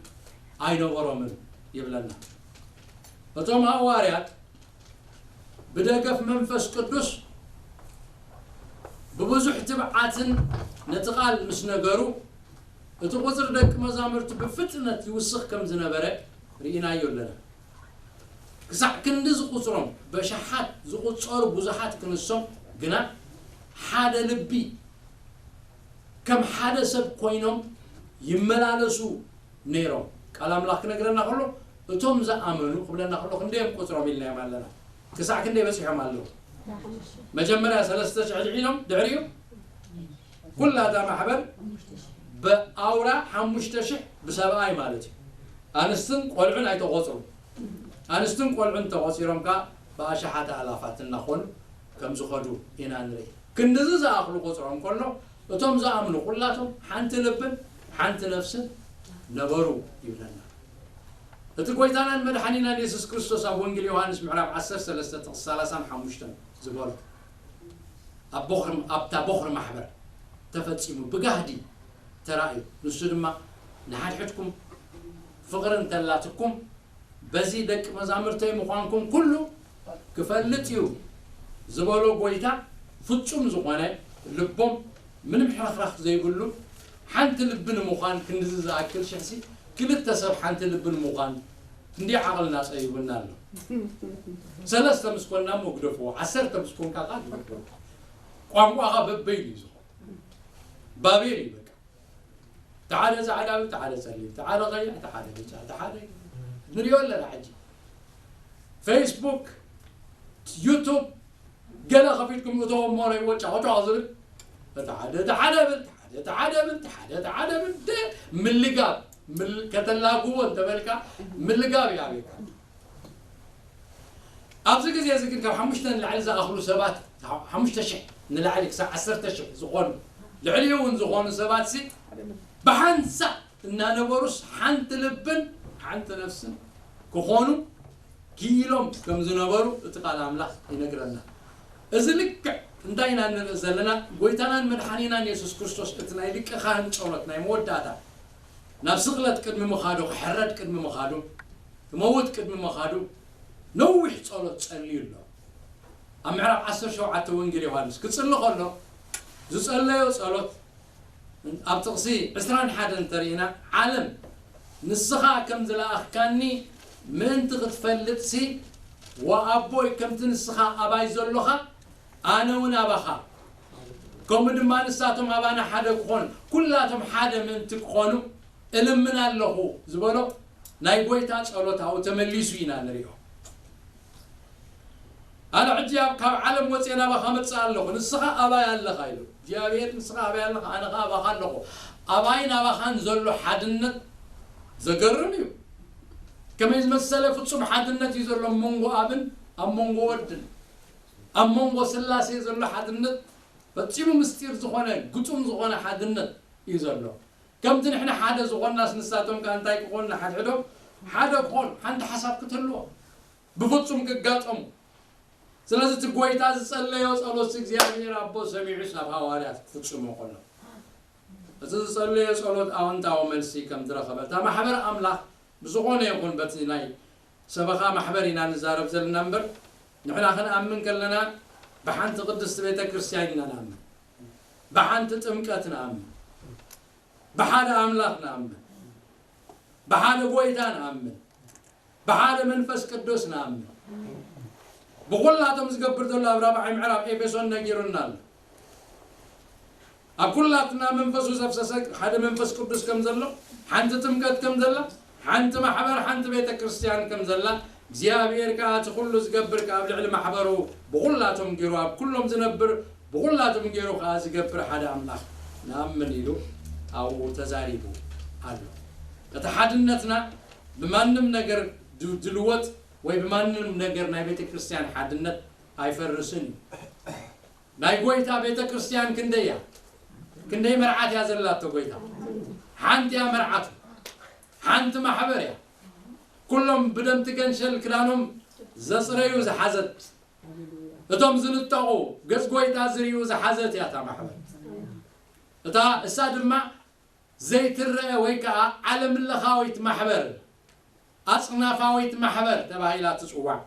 ኣይነበሮምን ይብለና። እቶም ሃዋርያት ብደገፍ መንፈስ ቅዱስ ብብዙሕ ትብዓትን ነቲ ቃል ምስ ነገሩ፣ እቲ ቁጽሪ ደቂ መዛሙርቲ ብፍጥነት ይውስኽ ከም ዝነበረ ርኢናዮ ኣለና። ክሳዕ ክንዲ ዝቁጽሮም በሽሓት ዝቁጸሩ ብዙሓት ክንሶም ግና፣ ሓደ ልቢ ከም ሓደ ሰብ ኮይኖም ይመላለሱ ነይሮም። ቃል ኣምላኽ ክነግረና ከሎ፣ እቶም ዝኣመኑ ክብለና ከሎ፣ ክንደዮም ቁጽሮም ኢልናዮም ኣለና? ክሳዕ ክንደይ በጺሖም ኣለዉ? መጀመርያ ሰለስተ ሽሕ ልዒሎም፣ ድሕሪኡ ኩላ እታ ማሕበር ብኣውራ ሓሙሽተ ሽሕ ብሰብኣይ ማለት እዩ። ኣንስትን ቆልዑን ኣይተቖጽሩ። ኣንስትን ቆልዑን ተቖጺሮም ከኣ ብኣሽሓት ኣላፋት እናኾኑ ከም ዝኸዱ ኢና ንርኢ። ክንድዚ ዝኣኽሉ ቁጽሮም ከሎ፣ እቶም ዝኣምኑ ኩላቶም ሓንቲ ልብን ሓንቲ ነፍስን ነበሩ ይብለና። እቲ ጎይታናን መድሓኒናን የሱስ ክርስቶስ ኣብ ወንጌል ዮሃንስ ምዕራፍ ዓሰርተ ሰለስተ ጥቕሲ ሰላሳን ሓሙሽተን ዝበሎ፣ ኣብ ቦኽሪ፣ ኣብታ ቦኽሪ ማሕበር ተፈጺሙ ብጋህዲ ተራእዩ። ንሱ ድማ፣ "ንሓድሕድኩም ፍቕሪ እንተላትኩም፣ በዚ ደቂ መዛሙርተይ ምዃንኩም ኩሉ ክፈልጥ እዩ" ዝበሎ ጎይታ፣ ፍጹም ዝኾነ ልቦም፣ ምንም ሕርኽራኽ ዘይብሉ፣ ሓንቲ ልቢ ንምዃን ክንድዚ ዝኣክል ሽሕሲ፣ ክልተ ሰብ ሓንቲ ልቢ ንምዃን ክንደይ ዓቕልና ጸቢቡና ኣሎ። ሰለስተ ምስ ኮንና እሞ ግደፍዎ፣ ዓሰርተ ምስ ኮንካ ከኣ ግደፍዎ። ቋንቋኻ በበይኑ እዩ ዝኾን። ባቤል እዩ በቃ። እቲ ሓደ ጻዕዳ፣ እቲ ሓደ ጸሊም፣ እቲ ሓደ ቀይሕ፣ እቲ ሓደ ብጫ፣ እቲ ሓደ ንሪኦ ኣለና ሕጂ። ፌስቡክ፣ ዩቱብ፣ ገለ ከፊትኩም እቶም እሞ ናይ ወጫ ወጫ ዝብል፣ እቲ ሓደ፣ እቲ ሓደ ብል፣ እቲ ሓደ፣ እቲ ሓደ ብል፣ እቲ ሓደ፣ እቲ ሓደ ብል፣ ደ-፣ ምልጋብ፣ ምል-፣ ከተላግቦ እንተበልካ፣ ምልጋብ እዩ ኣቤካ። ኣብዚ ግዜ እዚ ግን ካብ ሓሙሽተ ንላዕሊ ዝኣኽሉ ሰባት፣ ሓሙሽተ ሽሕ ንላዕሊ ክሳብ ዓሰርተ ሽሕ ዝኾኑ፣ ልዕሊኡ እውን ዝኾኑ ሰባት ሲ ብሓንሳእ እናነበሩስ ሓንቲ ልብን ሓንቲ ነፍስን ክኾኑ ክኢሎም ከም ዝነበሩ እቲ ቃል ኣምላኽ ይነግረና። እዚ ልክዕ እንታይ ኢና ንርኢ ዘለና? ጎይታናን መድሓኒናን የሱስ ክርስቶስ እቲ ናይ ሊቀ ካህን ጸሎት ናይ መወዳእታ ናብ ስቕለት ቅድሚ ምኻዱ፣ ክሕረድ ቅድሚ ምኻዱ፣ ክመውት ቅድሚ ምኻዱ ነዊሕ ጸሎት ጸልዩ ኣሎ። ኣብ ምዕራፍ ዓሰርተ ሸውዓተ ወንጌል ዮሃንስ ክጽሊ ከሎ ዝጸለዮ ጸሎት ኣብ ጥቕሲ ዕስራን ሓደን እንተርኢና፣ "ዓለም ንስኻ ከም ዝለኣኽካኒ ምእንቲ ክትፈልጥሲ፣ ወኣቦይ፣ ከምቲ ንስኻ ኣባይ ዘሎኻ ኣነ እውን ኣባኻ፣ ከምኡ ድማ ንሳቶም ኣባና ሓደ ክኾኑ፣ ኩላቶም ሓደ ምእንቲ ክኾኑ እልምን ኣለኹ" ዝበሎ ናይ ጎይታ ጸሎት ኣብኡ ተመሊሱ ኢና ንሪኦ። ኣነ ሕጂ ኣብ፣ ካብ ዓለም ወፅየ ናባኻ መፅእ ኣለኹ፣ ንስኻ ኣባይ ኣለኻ ኢሉ እግዚኣብሔር። ንስኻ ኣባይ ኣለኻ፣ ኣነ ኸዓ ኣባኻ ኣለኹ። ኣባይን ኣባኻን ዘሎ ሓድነት ዘገርም እዩ። ከመይ ዝመሰለ ፍጹም ሓድነት እዩ ዘሎ ኣብ መንጎ ኣብን ኣብ መንጎ ወድን፣ ኣብ መንጎ ስላሴ ዘሎ ሓድነት ፈጺሙ ምስጢር ዝኾነ ግጹም ዝኾነ ሓድነት እዩ ዘሎ። ከምቲ ንሕና ሓደ ዝኾንናስ ንሳቶም ከኣ እንታይ ክኾኑ? ንሓድሕዶም ሓደ ክኾኑ፣ ሓንቲ ሓሳብ ክትህልዎም፣ ብፍጹም ክጋጠሙ። ስለዚ እቲ ጐይታ ዝጸለዮ ጸሎት እግዚኣብሔር ኣቦ ሰሚዑስ ኣብ ሃዋርያት ክፍጽሞ ከሎ፣ እቲ ዝጸለዮ ጸሎት ኣወንታዊ መልሲ ከም ዝረኸበ፣ እታ ማሕበር ኣምላኽ ብዝኾነ ይኹን በቲ ናይ ሰበኻ ማሕበር ኢና ንዛረብ ዘለና እምበር፣ ንሕና ክንኣምን ከለና ብሓንቲ ቅድስቲ ቤተ ክርስቲያን ኢና ንኣምን። ብሓንቲ ጥምቀት ንኣምን። ብሓደ ኣምላኽ ንኣምን። ብሓደ ጐይታ ንኣምን። ብሓደ መንፈስ ቅዱስ ንኣምን። ብኹላቶም ዝገብር ዘሎ ኣብ ራብዓይ ምዕራፍ ኤፌሶን ነጊሩና ኣሎ። ኣብ ኩላትና መንፈሱ ዘፍሰሰ ሓደ መንፈስ ቅዱስ ከም ዘሎ፣ ሓንቲ ጥምቀት ከም ዘላ፣ ሓንቲ ማሕበር፣ ሓንቲ ቤተ ክርስቲያን ከም ዘላ፣ እግዚኣብሔር ከኣ እቲ ኩሉ ዝገብር ከኣ ኣብ ልዕሊ ማሕበሩ ብኹላቶም ገይሩ፣ ኣብ ኩሎም ዝነብር ብኹላቶም ገይሩ ከኣ ዝገብር ሓደ ኣምላኽ ንኣምን ኢሉ ኣብኡ ተዛሪቡ ኣሎ። እቲ ሓድነትና ብማንም ነገር ድ-፣ ድልወጥ ወይ ብማንም ነገር ናይ ቤተ ክርስቲያን ሓድነት ኣይፈርስን እዩ። ናይ ጐይታ ቤተ ክርስቲያን ክንደይ እያ? ክንደይ መርዓት እያ ዘላቶ ጐይታ? ሓንቲ እያ መርዓቱ፣ ሓንቲ ማሕበር እያ። ኩሎም ብደም ትገንሸል ክዳኖም ዘጽረዩ ዝሓዘት፣ እቶም ዝንጠቑ ገጽ ጎይታ ዝርእዩ ዝሓዘት እያ እታ ማሕበር። እታ እሳ ድማ ዘይትረአ ወይ ከዓ ዓለምለኻዊት ማሕበር፣ ኣጽናፋዊት ማሕበር ተባሂላ ትጽዋዕ።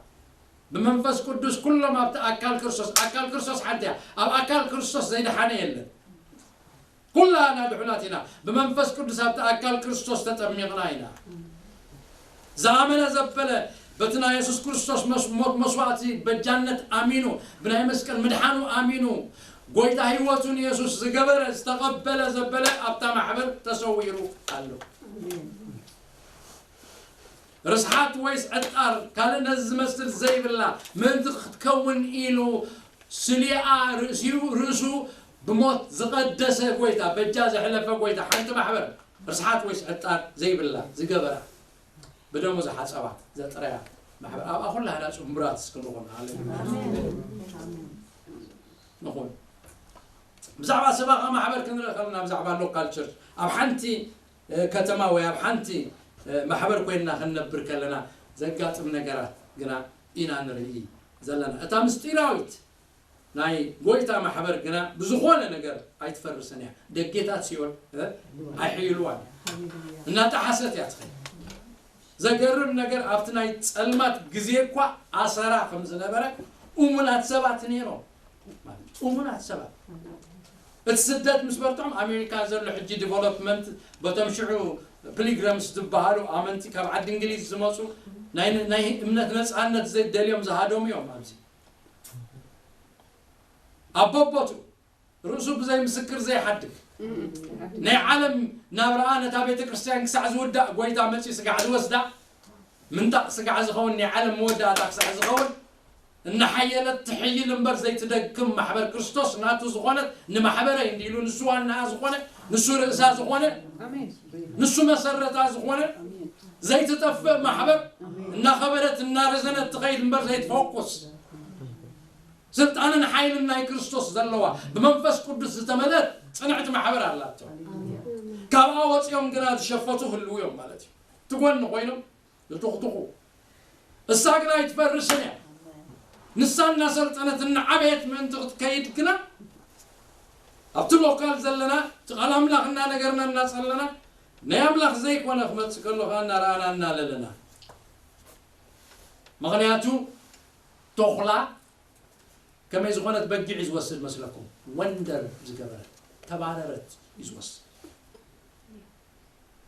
ብመንፈስ ቅዱስ ኩሎም ኣብቲ ኣካል ክርስቶስ፣ ኣካል ክርስቶስ ሓንቲ እያ። ኣብ ኣካል ክርስቶስ ዘይደሓነ የለን። ኩላና ድሑናት ኢና፣ ብመንፈስ ቅዱስ ኣብቲ ኣካል ክርስቶስ ተጠሚቕና ኢና። ዝኣመነ ዘበለ በቲ ናይ የሱስ ክርስቶስ መስ-፣ ሞት መስዋእቲ በጃነት ኣሚኑ፣ ብናይ መስቀል ምድሓኑ ኣሚኑ፣ ጎይታ ህይወቱ ንየሱስ ዝገበረ፣ ዝተቐበለ ዘበለ ኣብታ ማሕበር ተሰዊሩ ኣሎ። ርስሓት ወይስ ዕጣር ካልእ ነዚ ዝመስል ዘይብላ ምእንቲ ክትከውን ኢሉ ስሊኣ ርእሲኡ፣ ርእሱ ብሞት ዝቐደሰ ጎይታ፣ በጃ ዘሕለፈ ጎይታ፣ ሓንቲ ማሕበር ርስሓት ወይስ ዕጣር ዘይብላ ዝገበራ፣ ብደሙ ዝሓጸባ፣ ዘጥረያ ማሕበር፣ ኣብኣ ኩላህና ጽንቡራት እስክንኾን። ሃሌሉያ። ኣሜን። ንኹን። ብዛዕባ ሰበኻ ማሕበር ክንርኢ ከለና፣ ብዛዕባ ሎካል ቸርች፣ ኣብ ሓንቲ፣ እ፣ ከተማ ወይ ኣብ ሓንቲ፣ እ፣ ማሕበር ኮይንና ክንነብር ከለና ዘጋጥም ነገራት ግና ኢና ንርኢ ዘለና። እታ ምስጢራዊት ናይ ጎይታ ማሕበር ግና ብዝኾነ ነገር ኣይትፈርስን እያ። ደጌታት ሲኦል፣ እ፣ ኣይሕይልዋን። እናጠሓሰት እያ ትኸይድ። ዘገርም ነገር፣ ኣብቲ ናይ ጸልማት ግዜ እኳ ኣሰራ ከም ዝነበረ እሙናት ሰባት ነይሮም። ማለት እሙናት ሰባት። እቲ ስደት ምስ በርትዖም፣ ኣሜሪካ ዘሎ ሕጂ ዲቨሎፕመንት፣ በቶም ሽዑ ፒሊግሪምስ ዝበሃሉ ኣመንቲ ካብ ዓዲ እንግሊዝ ዝመጹ ናይ፣ ናይ እምነት ነጻነት ዘደልዮም ዝሃደሙ እዮም። ኣብዚ ኣብ በቦቱ ርእሱ ብዘይ ምስክር ዘይሓድግ፣ ናይ ዓለም ናብራኣ ነታ ቤተ ክርስቲያን ክሳዕ ዝውዳእ፣ ጎይታ መጺኡ ስጋዕ ዝወስዳ፣ ምንጣቕ ስጋዕ ዝኸውን፣ ናይ ዓለም መወዳእታ ክሳዕ ዝኸውን እናሓየለት ትሕይል እምበር ዘይትደክም ማሕበር ክርስቶስ ናቱ ዝኾነት፣ ንማሕበረይ እንዲሉ ንሱ ዋናኣ ዝኾነ፣ ንሱ ርእሳ ዝኾነ፣ ኣሜን። ንሱ መሰረታ ዝኾነ፣ ኣሜን። ዘይትጠፍእ ማሕበር፣ ኣሜን። እናኸበረት እናረዘነት ትኸይድ እምበር ዘይትፈኩስ፣ ስልጣንን ሓይልን ናይ ክርስቶስ ዘለዋ፣ ብመንፈስ ቅዱስ ዝተመልአት ጽንዕቲ ማሕበር ኣላቶ። ኣሜን። ካብኣ ወጺኦም ግና ዝሸፈቱ ህልው እዮም ማለት እዩ። ትጎኒ ኮይኖም ዝጥቕጥቑ። እሳ ግና ኣይትፈርስን እያ። ንሳ እናሰልጠነት እናዓበየት ምእንቲ ክትከይድ ግና፣ ኣብቲ ሎካል ዘለና፣ እቲ ቃል ኣምላኽ እናነገርና እናጸለና፣ ናይ ኣምላኽ ዘይኮነ ክመጽእ ከሎ ኸኣ እናረኣና እናለለና። ምኽንያቱ፣ ተኹላ ከመይ ዝኾነት በጊዕ እዩ ዝወስድ መስለኩም? ወንደር ዝገበረት፣ ተባረረት እዩ ዝወስድ።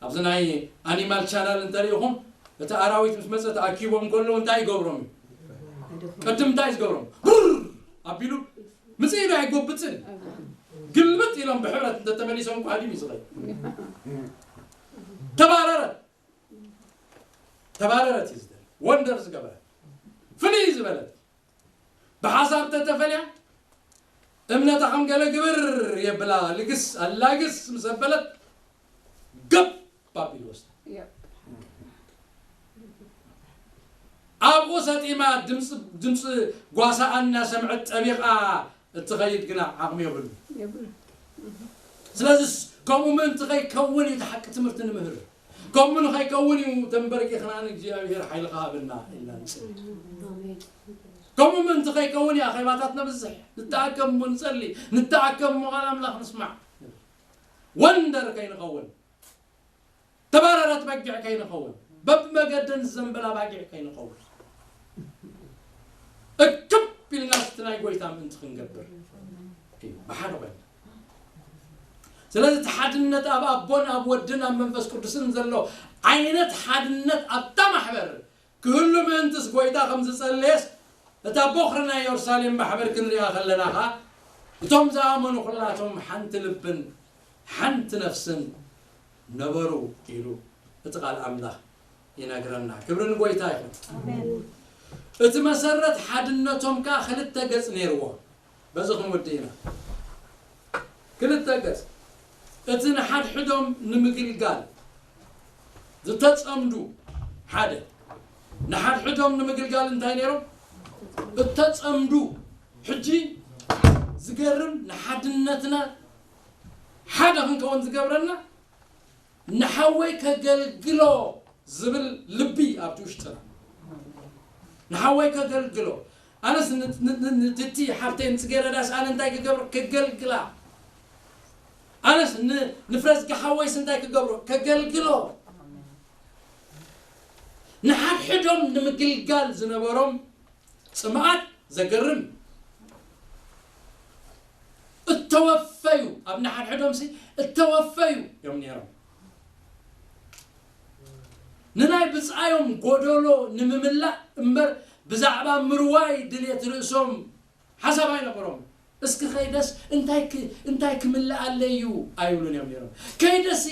ኣብዚ ናይ ኣኒማል ቻናል እንተሪኢኹም፣ እቲ ኣራዊት ምስ መጸ ተኣኪቦም ከለዉ እንታይ ይገብሮም እዩ? ቅድም እንታይ ዝገብሮም? ሩር ኣቢሉ ምጽእ ኢሉ ኣይጎብጽን። ግልብጥ ኢሎም ብሕብረት እንተተመሊሶም እኮ ሃዲም እዩ ዝኸይድ። ተባረረት። ተባረረት እዩ ዝደሊ። ወንደር ዝገበረት። ፍልይ ዝበለት። ብሓሳብ ተተፈልያ፣ እምነታ ከም ገለ ግብር የብላ፣ ልግስ ኣላግስ ምስ ኣበለት፣ ገብ ኣቢሉ ወስዳ። ያ። ኣብኡ ሰጢማ፣ ድምፂ፣ ድምፂ ጓሳኣ እናሰምዐት ጠቢቓ እትኸይድ ግና ዓቕሚ የብሉ። የብሉ። ስለዚስ ከምኡ ምእንቲ ከይከውን እዩ እቲ ሓቂ ትምህርቲ ንምህር። ከምኡ ንኸይከውን እዩ ተንበርኪኽና ንእግዚኣብሔር ሓይልኻ ሃበና ኢልና ንጽሊ። ኣሜን። ከምኡ ምእንቲ ከይከውን እዩ ኣኼባታት ነብዝሕ፣ ንተኣከብ እሞ ንጸሊ፣ ንተኣከብ እሞ ቃል ኣምላኽ ንስማዕ። ወንደር ከይንኸውን፣ ተባረረት በጊዕ ከይንኸውን፣ በብመገደን ዝዘንበላ ባጊዕ ከይንኸውን፣ እክብ ኢልና እቲ ናይ ጎይታ ምእንቲ ክንገብር እዩ ብሓደ ኮይና። ስለዚ እቲ ሓድነት ኣብ ኣቦን ኣብ ወድን ኣብ መንፈስ ቅዱስን ዘሎ ዓይነት ሓድነት ኣብታ ማሕበር ክህሉ ምእንትስ ጎይታ ከም ዝጸለየስ እታ ቦኽሪ ናይ የሩሳሌም ማሕበር ክንሪኣ ከለና ኸኣ፣ እቶም ዝኣመኑ ኹላቶም ሓንቲ ልብን ሓንቲ ነፍስን ነበሩ ኢሉ እቲ ቃል ኣምላኽ ይነግረና። ክብሪ ንጎይታ ይኹን። ኣሜን። እቲ መሰረት ሓድነቶም ከኣ ክልተ ገጽ ነይርዎ። በዚ ክንወድእ ኢና። ክልተ ገጽ። እቲ ንሓድሕዶም ንምግልጋል ዝተጸምዱ ሓደ። ንሓድሕዶም ንምግልጋል እንታይ ነይሮም? እተጸምዱ። ሕጂ ዝገርም፣ ንሓድነትና ሓደ ክንከውን ዝገብረና ንሓወይ ከገልግሎ ዝብል ልቢ ኣብቲ ውሽጥና። ንሓወይ ከገልግሎ። ኣነስ ን- ን- ን- ንትቲ ሓፍተይ ንጽጌረዳስ ኣነ እንታይ ክገብር? ከገልግላ። ኣነስ ን- ንፍረዝጊ ሓወይስ እንታይ ክገብሮ? ከገልግሎ። ንሓድሕዶም ንምግልጋል ዝነበሮም ጽምኣት ዘገርም። እተወፈዩ፣ ኣብ ንሓድሕዶምሲ እተወፈዩ እዮም ነይሮም። ንናይ ብጻዮም ጎደሎ ንምምላእ እምበር ብዛዕባ ምርዋይ ድልየት ርእሶም ሓሳብ ኣይነበሮም። እስኪ ከይደስ እንታይ ክ- እንታይ ክምልእ ኣለዩ ኣይብሉን እዮም ነይሮም። ከይደሲ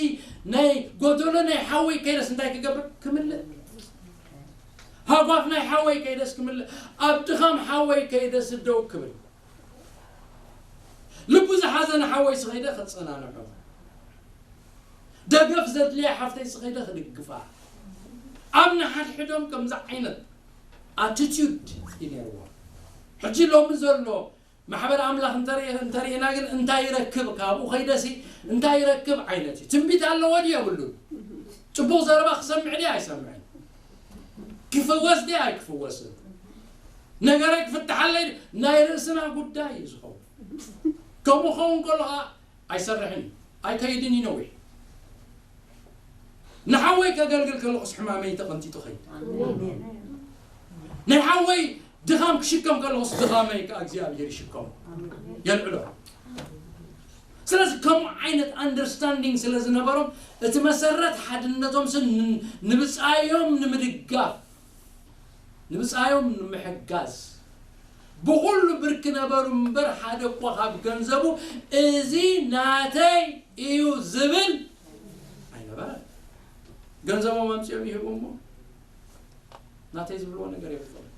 ናይ ጎደሎ ናይ ሓወይ ከይደስ እንታይ ክገብር? ክምልእ። ሃጓፍ ናይ ሓወይ ከይደስ ክምልእ። ኣብ ድኻም ሓወይ ከይደስ ደው ክብል። ልቡ ዝሓዘነ ሓወይ ስኸይደ ከጸናንሖ። ደገፍ ዘድልያ ሓፍተይ ስኸይደ ክድግፋ። ኣብ ንሓድሕዶም ከምዚ ዓይነት ኣቲቲዩድ እዩ ነይርዎም። ሕጂ ሎሚ ዘሎ ማሕበር ኣምላኽ እንተርኢ- እንተርኢና ግን እንታይ ይረክብ? ካብኡ ከይደሲ እንታይ ይረክብ ዓይነት እዩ። ትንቢት ኣለዎ ድዩ የብሉን? ጽቡቕ ዘረባ ክሰምዕ ድዩ ኣይሰምዕን? ክፍወስ ድዩ ኣይክፍወስን? ነገረይ ክፍትሓለይ ድዩ? ናይ ርእስና ጉዳይ እዩ ዝኸውን። ከምኡ ኸውን ከሎ ኸዓ ኣይሰርሕን እዩ። ኣይከይድን እዩ ነዊሕ። ንሓወይ ከገልግል ከለኹስ ሕማመይ ተቐንጢጡ ኸይድ። ናይ ሓወይ ድኻም ክሽከም ከለኹስ ድኻመይ ከኣ እግዚኣብሔር ይሽከሙ። የልዕሎ። ስለዚ ከምኡ ዓይነት ኣንደርስታንዲንግ ስለ ዝነበሮም እቲ መሰረት ሓድነቶም ስን ን- ንብጻዮም ንምድጋፍ ንብጻዮም ንምሕጋዝ ብኹሉ ብርኪ ነበሩ እምበር ሓደ እኳ ካብ ገንዘቡ እዚ ናተይ እዩ ዝብል ኣይነበረን። ገንዘቦም ኣምጺኦም ይህቡ እሞ ናተይ ዝብልዎ ነገር የብሎም።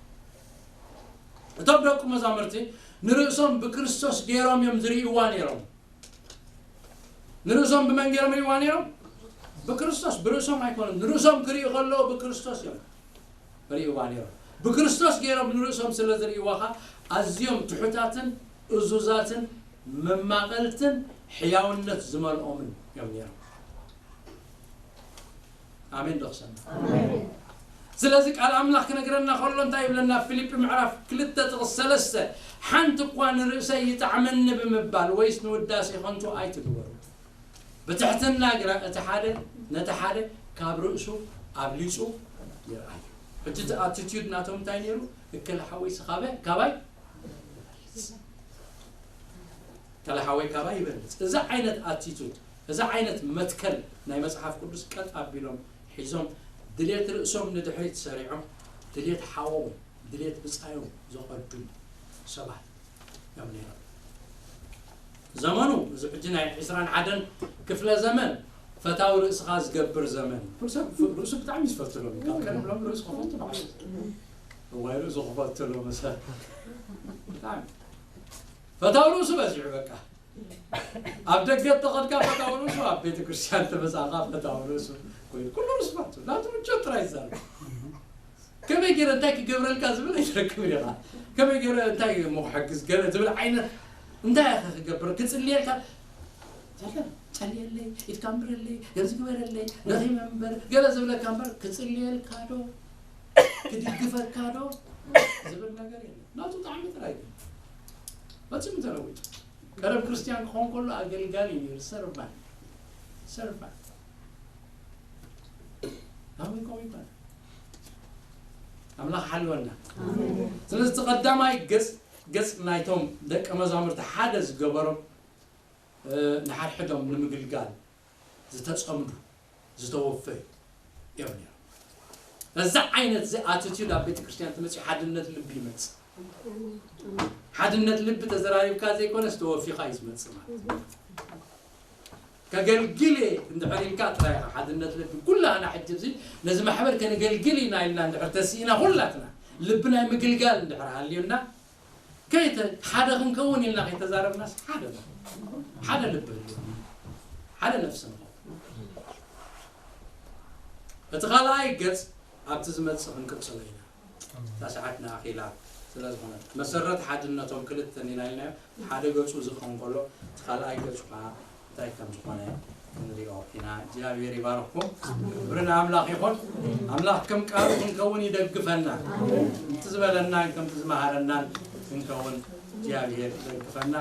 እቶም ደቂ መዛሙርቲ ንርእሶም ብክርስቶስ ገይሮም እዮም ዝርእይዋ ነይሮም። ንርእሶም ብመን ገይሮም ርእይዋ ነይሮም? ብክርስቶስ። ብርእሶም ኣይኮኑን። ንርእሶም ክርእዩ ከለዉ ብክርስቶስ እዮም ርእይዋ ነይሮም። ብክርስቶስ ገይሮም ንርእሶም ስለ ዝርእይዋ ኸዓ ኣዝዮም ትሑታትን እዙዛትን መማቐልትን ሕያውነት ዝመልኦምን እዮም ነይሮም። ኣሜን ዶ ክሰምዕ? ስለዚ ቃል ኣምላኽ ክነግረና ከሎ እንታይ ይብለና? ፊልጲ ምዕራፍ ክልተ ጥቕስ ሰለስተ ሓንቲ እኳ ንርእሰይ ይጥዕመኒ ብምባል ወይስ ንውዳሴ ከንቱ ኣይትግበሩ። ብትሕትና ግና እቲ ሓደ ነቲ ሓደ ካብ ርእሱ ኣብሊጹ ይርኣዩ። ሕጂ እቲ ኣቲቲዩድ ናቶም እንታይ ነይሩ? እከለ ሓወይ ስኻበ ካባይ ይበልጽ። እከለ ሓወይ ካባይ ይበልጽ። እዚ ዓይነት ኣቲቱድ፣ እዚ ዓይነት መትከል ናይ መጽሓፍ ቅዱስ ቀጥ ኣቢሎም ሒዞም ድሌት ርእሶም ንድሕሪት ሰሪዖም ድሌት ሓዎም ድሌት ብጻዮም ዘቐድሙ ሰባት እዮም ነይሮም። ዘመኑ እዚ ሕጂ ናይ ዕስራን ሓደን ክፍለ ዘመን ፈታዊ ርእስኻ ዝገብር ዘመን እዩ። ኩሉ ሰብ ርእሱ ብጣዕሚ እዩ ዝፈቱ ሎሚ። ካብ ቀደም ሎም ርእሱ ክፈቱ ባዕሉ እዋይ ርእሱ ክፈቱ ሎም ሰብ ብጣዕሚ ፈታዊ ርእሱ በዚሑ በቃ። ኣብ ደገ ተኸድካ ፈታዊ ርእሱ ኣብ ቤተ ክርስቲያን ተመጻኻ ፈታዊ ርእሱ ኮይኑ ኩሉ ርእሱ ፈቱ ናቱ ምቾት ጥራይ ይዛረብ። ከመይ ገይረ እንታይ ክገብረልካ ዝብል ኣይትረክብን ኢኻ። ከመይ ገይረ እንታይ እሞ ክሕግዝ ገለ ዝብል ዓይነት እንታይ ኢኻ ክገብር ክጽልየልካ ጸለ ጸልየለይ ኢድካ እምብረለይ ገንዚ ግበረለይ ነኺ መንበር ገለ ዝብለካ እምበር ክጽልየልካ ዶ ክድግፈካ ዶ ዝብል ነገር የለን። ናቱ ጣዕሚ ጥራይ እዩ። ፈጺሙ ተለዊጡ። ቀደም ክርስቲያን ክኸውን ከሎ ኣገልጋሊ እዩ ነይሩ። ሰርቫንት ሰርቫንት ኣሁን ከምኡ ይባላል። ኣምላኽ ሓልወና። ስለዚ እቲ ቀዳማይ ገጽ ገጽ ናይቶም ደቀ መዛሙርቲ ሓደ ዝገበሮም ንሓድሕዶም ንምግልጋል ዝተጸምዱ ዝተወፈዩ እዮም ነይሮም። እዚ ዓይነት እዚ ኣቲቲዩድ ኣብ ቤተ ክርስቲያን ትመጽእ ሓድነት ልቢ ይመጽእ። ሓድነት ልቢ ተዘራሪብካ ዘይኮነስ ተወፊኻ እዩ ዝመጽእ ማለት እዩ። ከገልግል እየ እንድሕር ኢልካ ጥራይ ኢኻ ሓድነት ልቢ ኩላህና ሕጂ እዚ ነዚ ማሕበር ከነገልግል ኢና ኢልና እንድሕር ተሲእና ኩላትና ልቢ ናይ ምግልጋል እንድሕር ሃልዩና ከይተ ሓደ ክንከውን ኢልና ከይተዛረብናስ ሓደ ሓደ ልቢ ህልው ሓደ ነፍሲ ንኸውን። እቲ ካልኣይ ገጽ ኣብቲ ዝመጽእ ክንቅጽሎ ኢና። እታ ሰዓትና ኣኺላ ስለ ዝኾነት መሰረት ሓድነቶም ክልተ ኢና ኢልናዮ። ሓደ ገጹ እዚ ክኸውን ከሎ እቲ ካልኣይ ገጹ ከዓ እንታይ ከም ዝኾነ ክንሪኦ ኢና። እግዚኣብሔር ይባርኩም። ክብሪ ንኣምላኽ ይኹን። ኣምላኽ ከም ቃሉ ክንከውን ይደግፈና። ከምቲ ዝበለናን ከምቲ ዝመሃረናን ክንከውን እግዚኣብሔር ይደግፈና።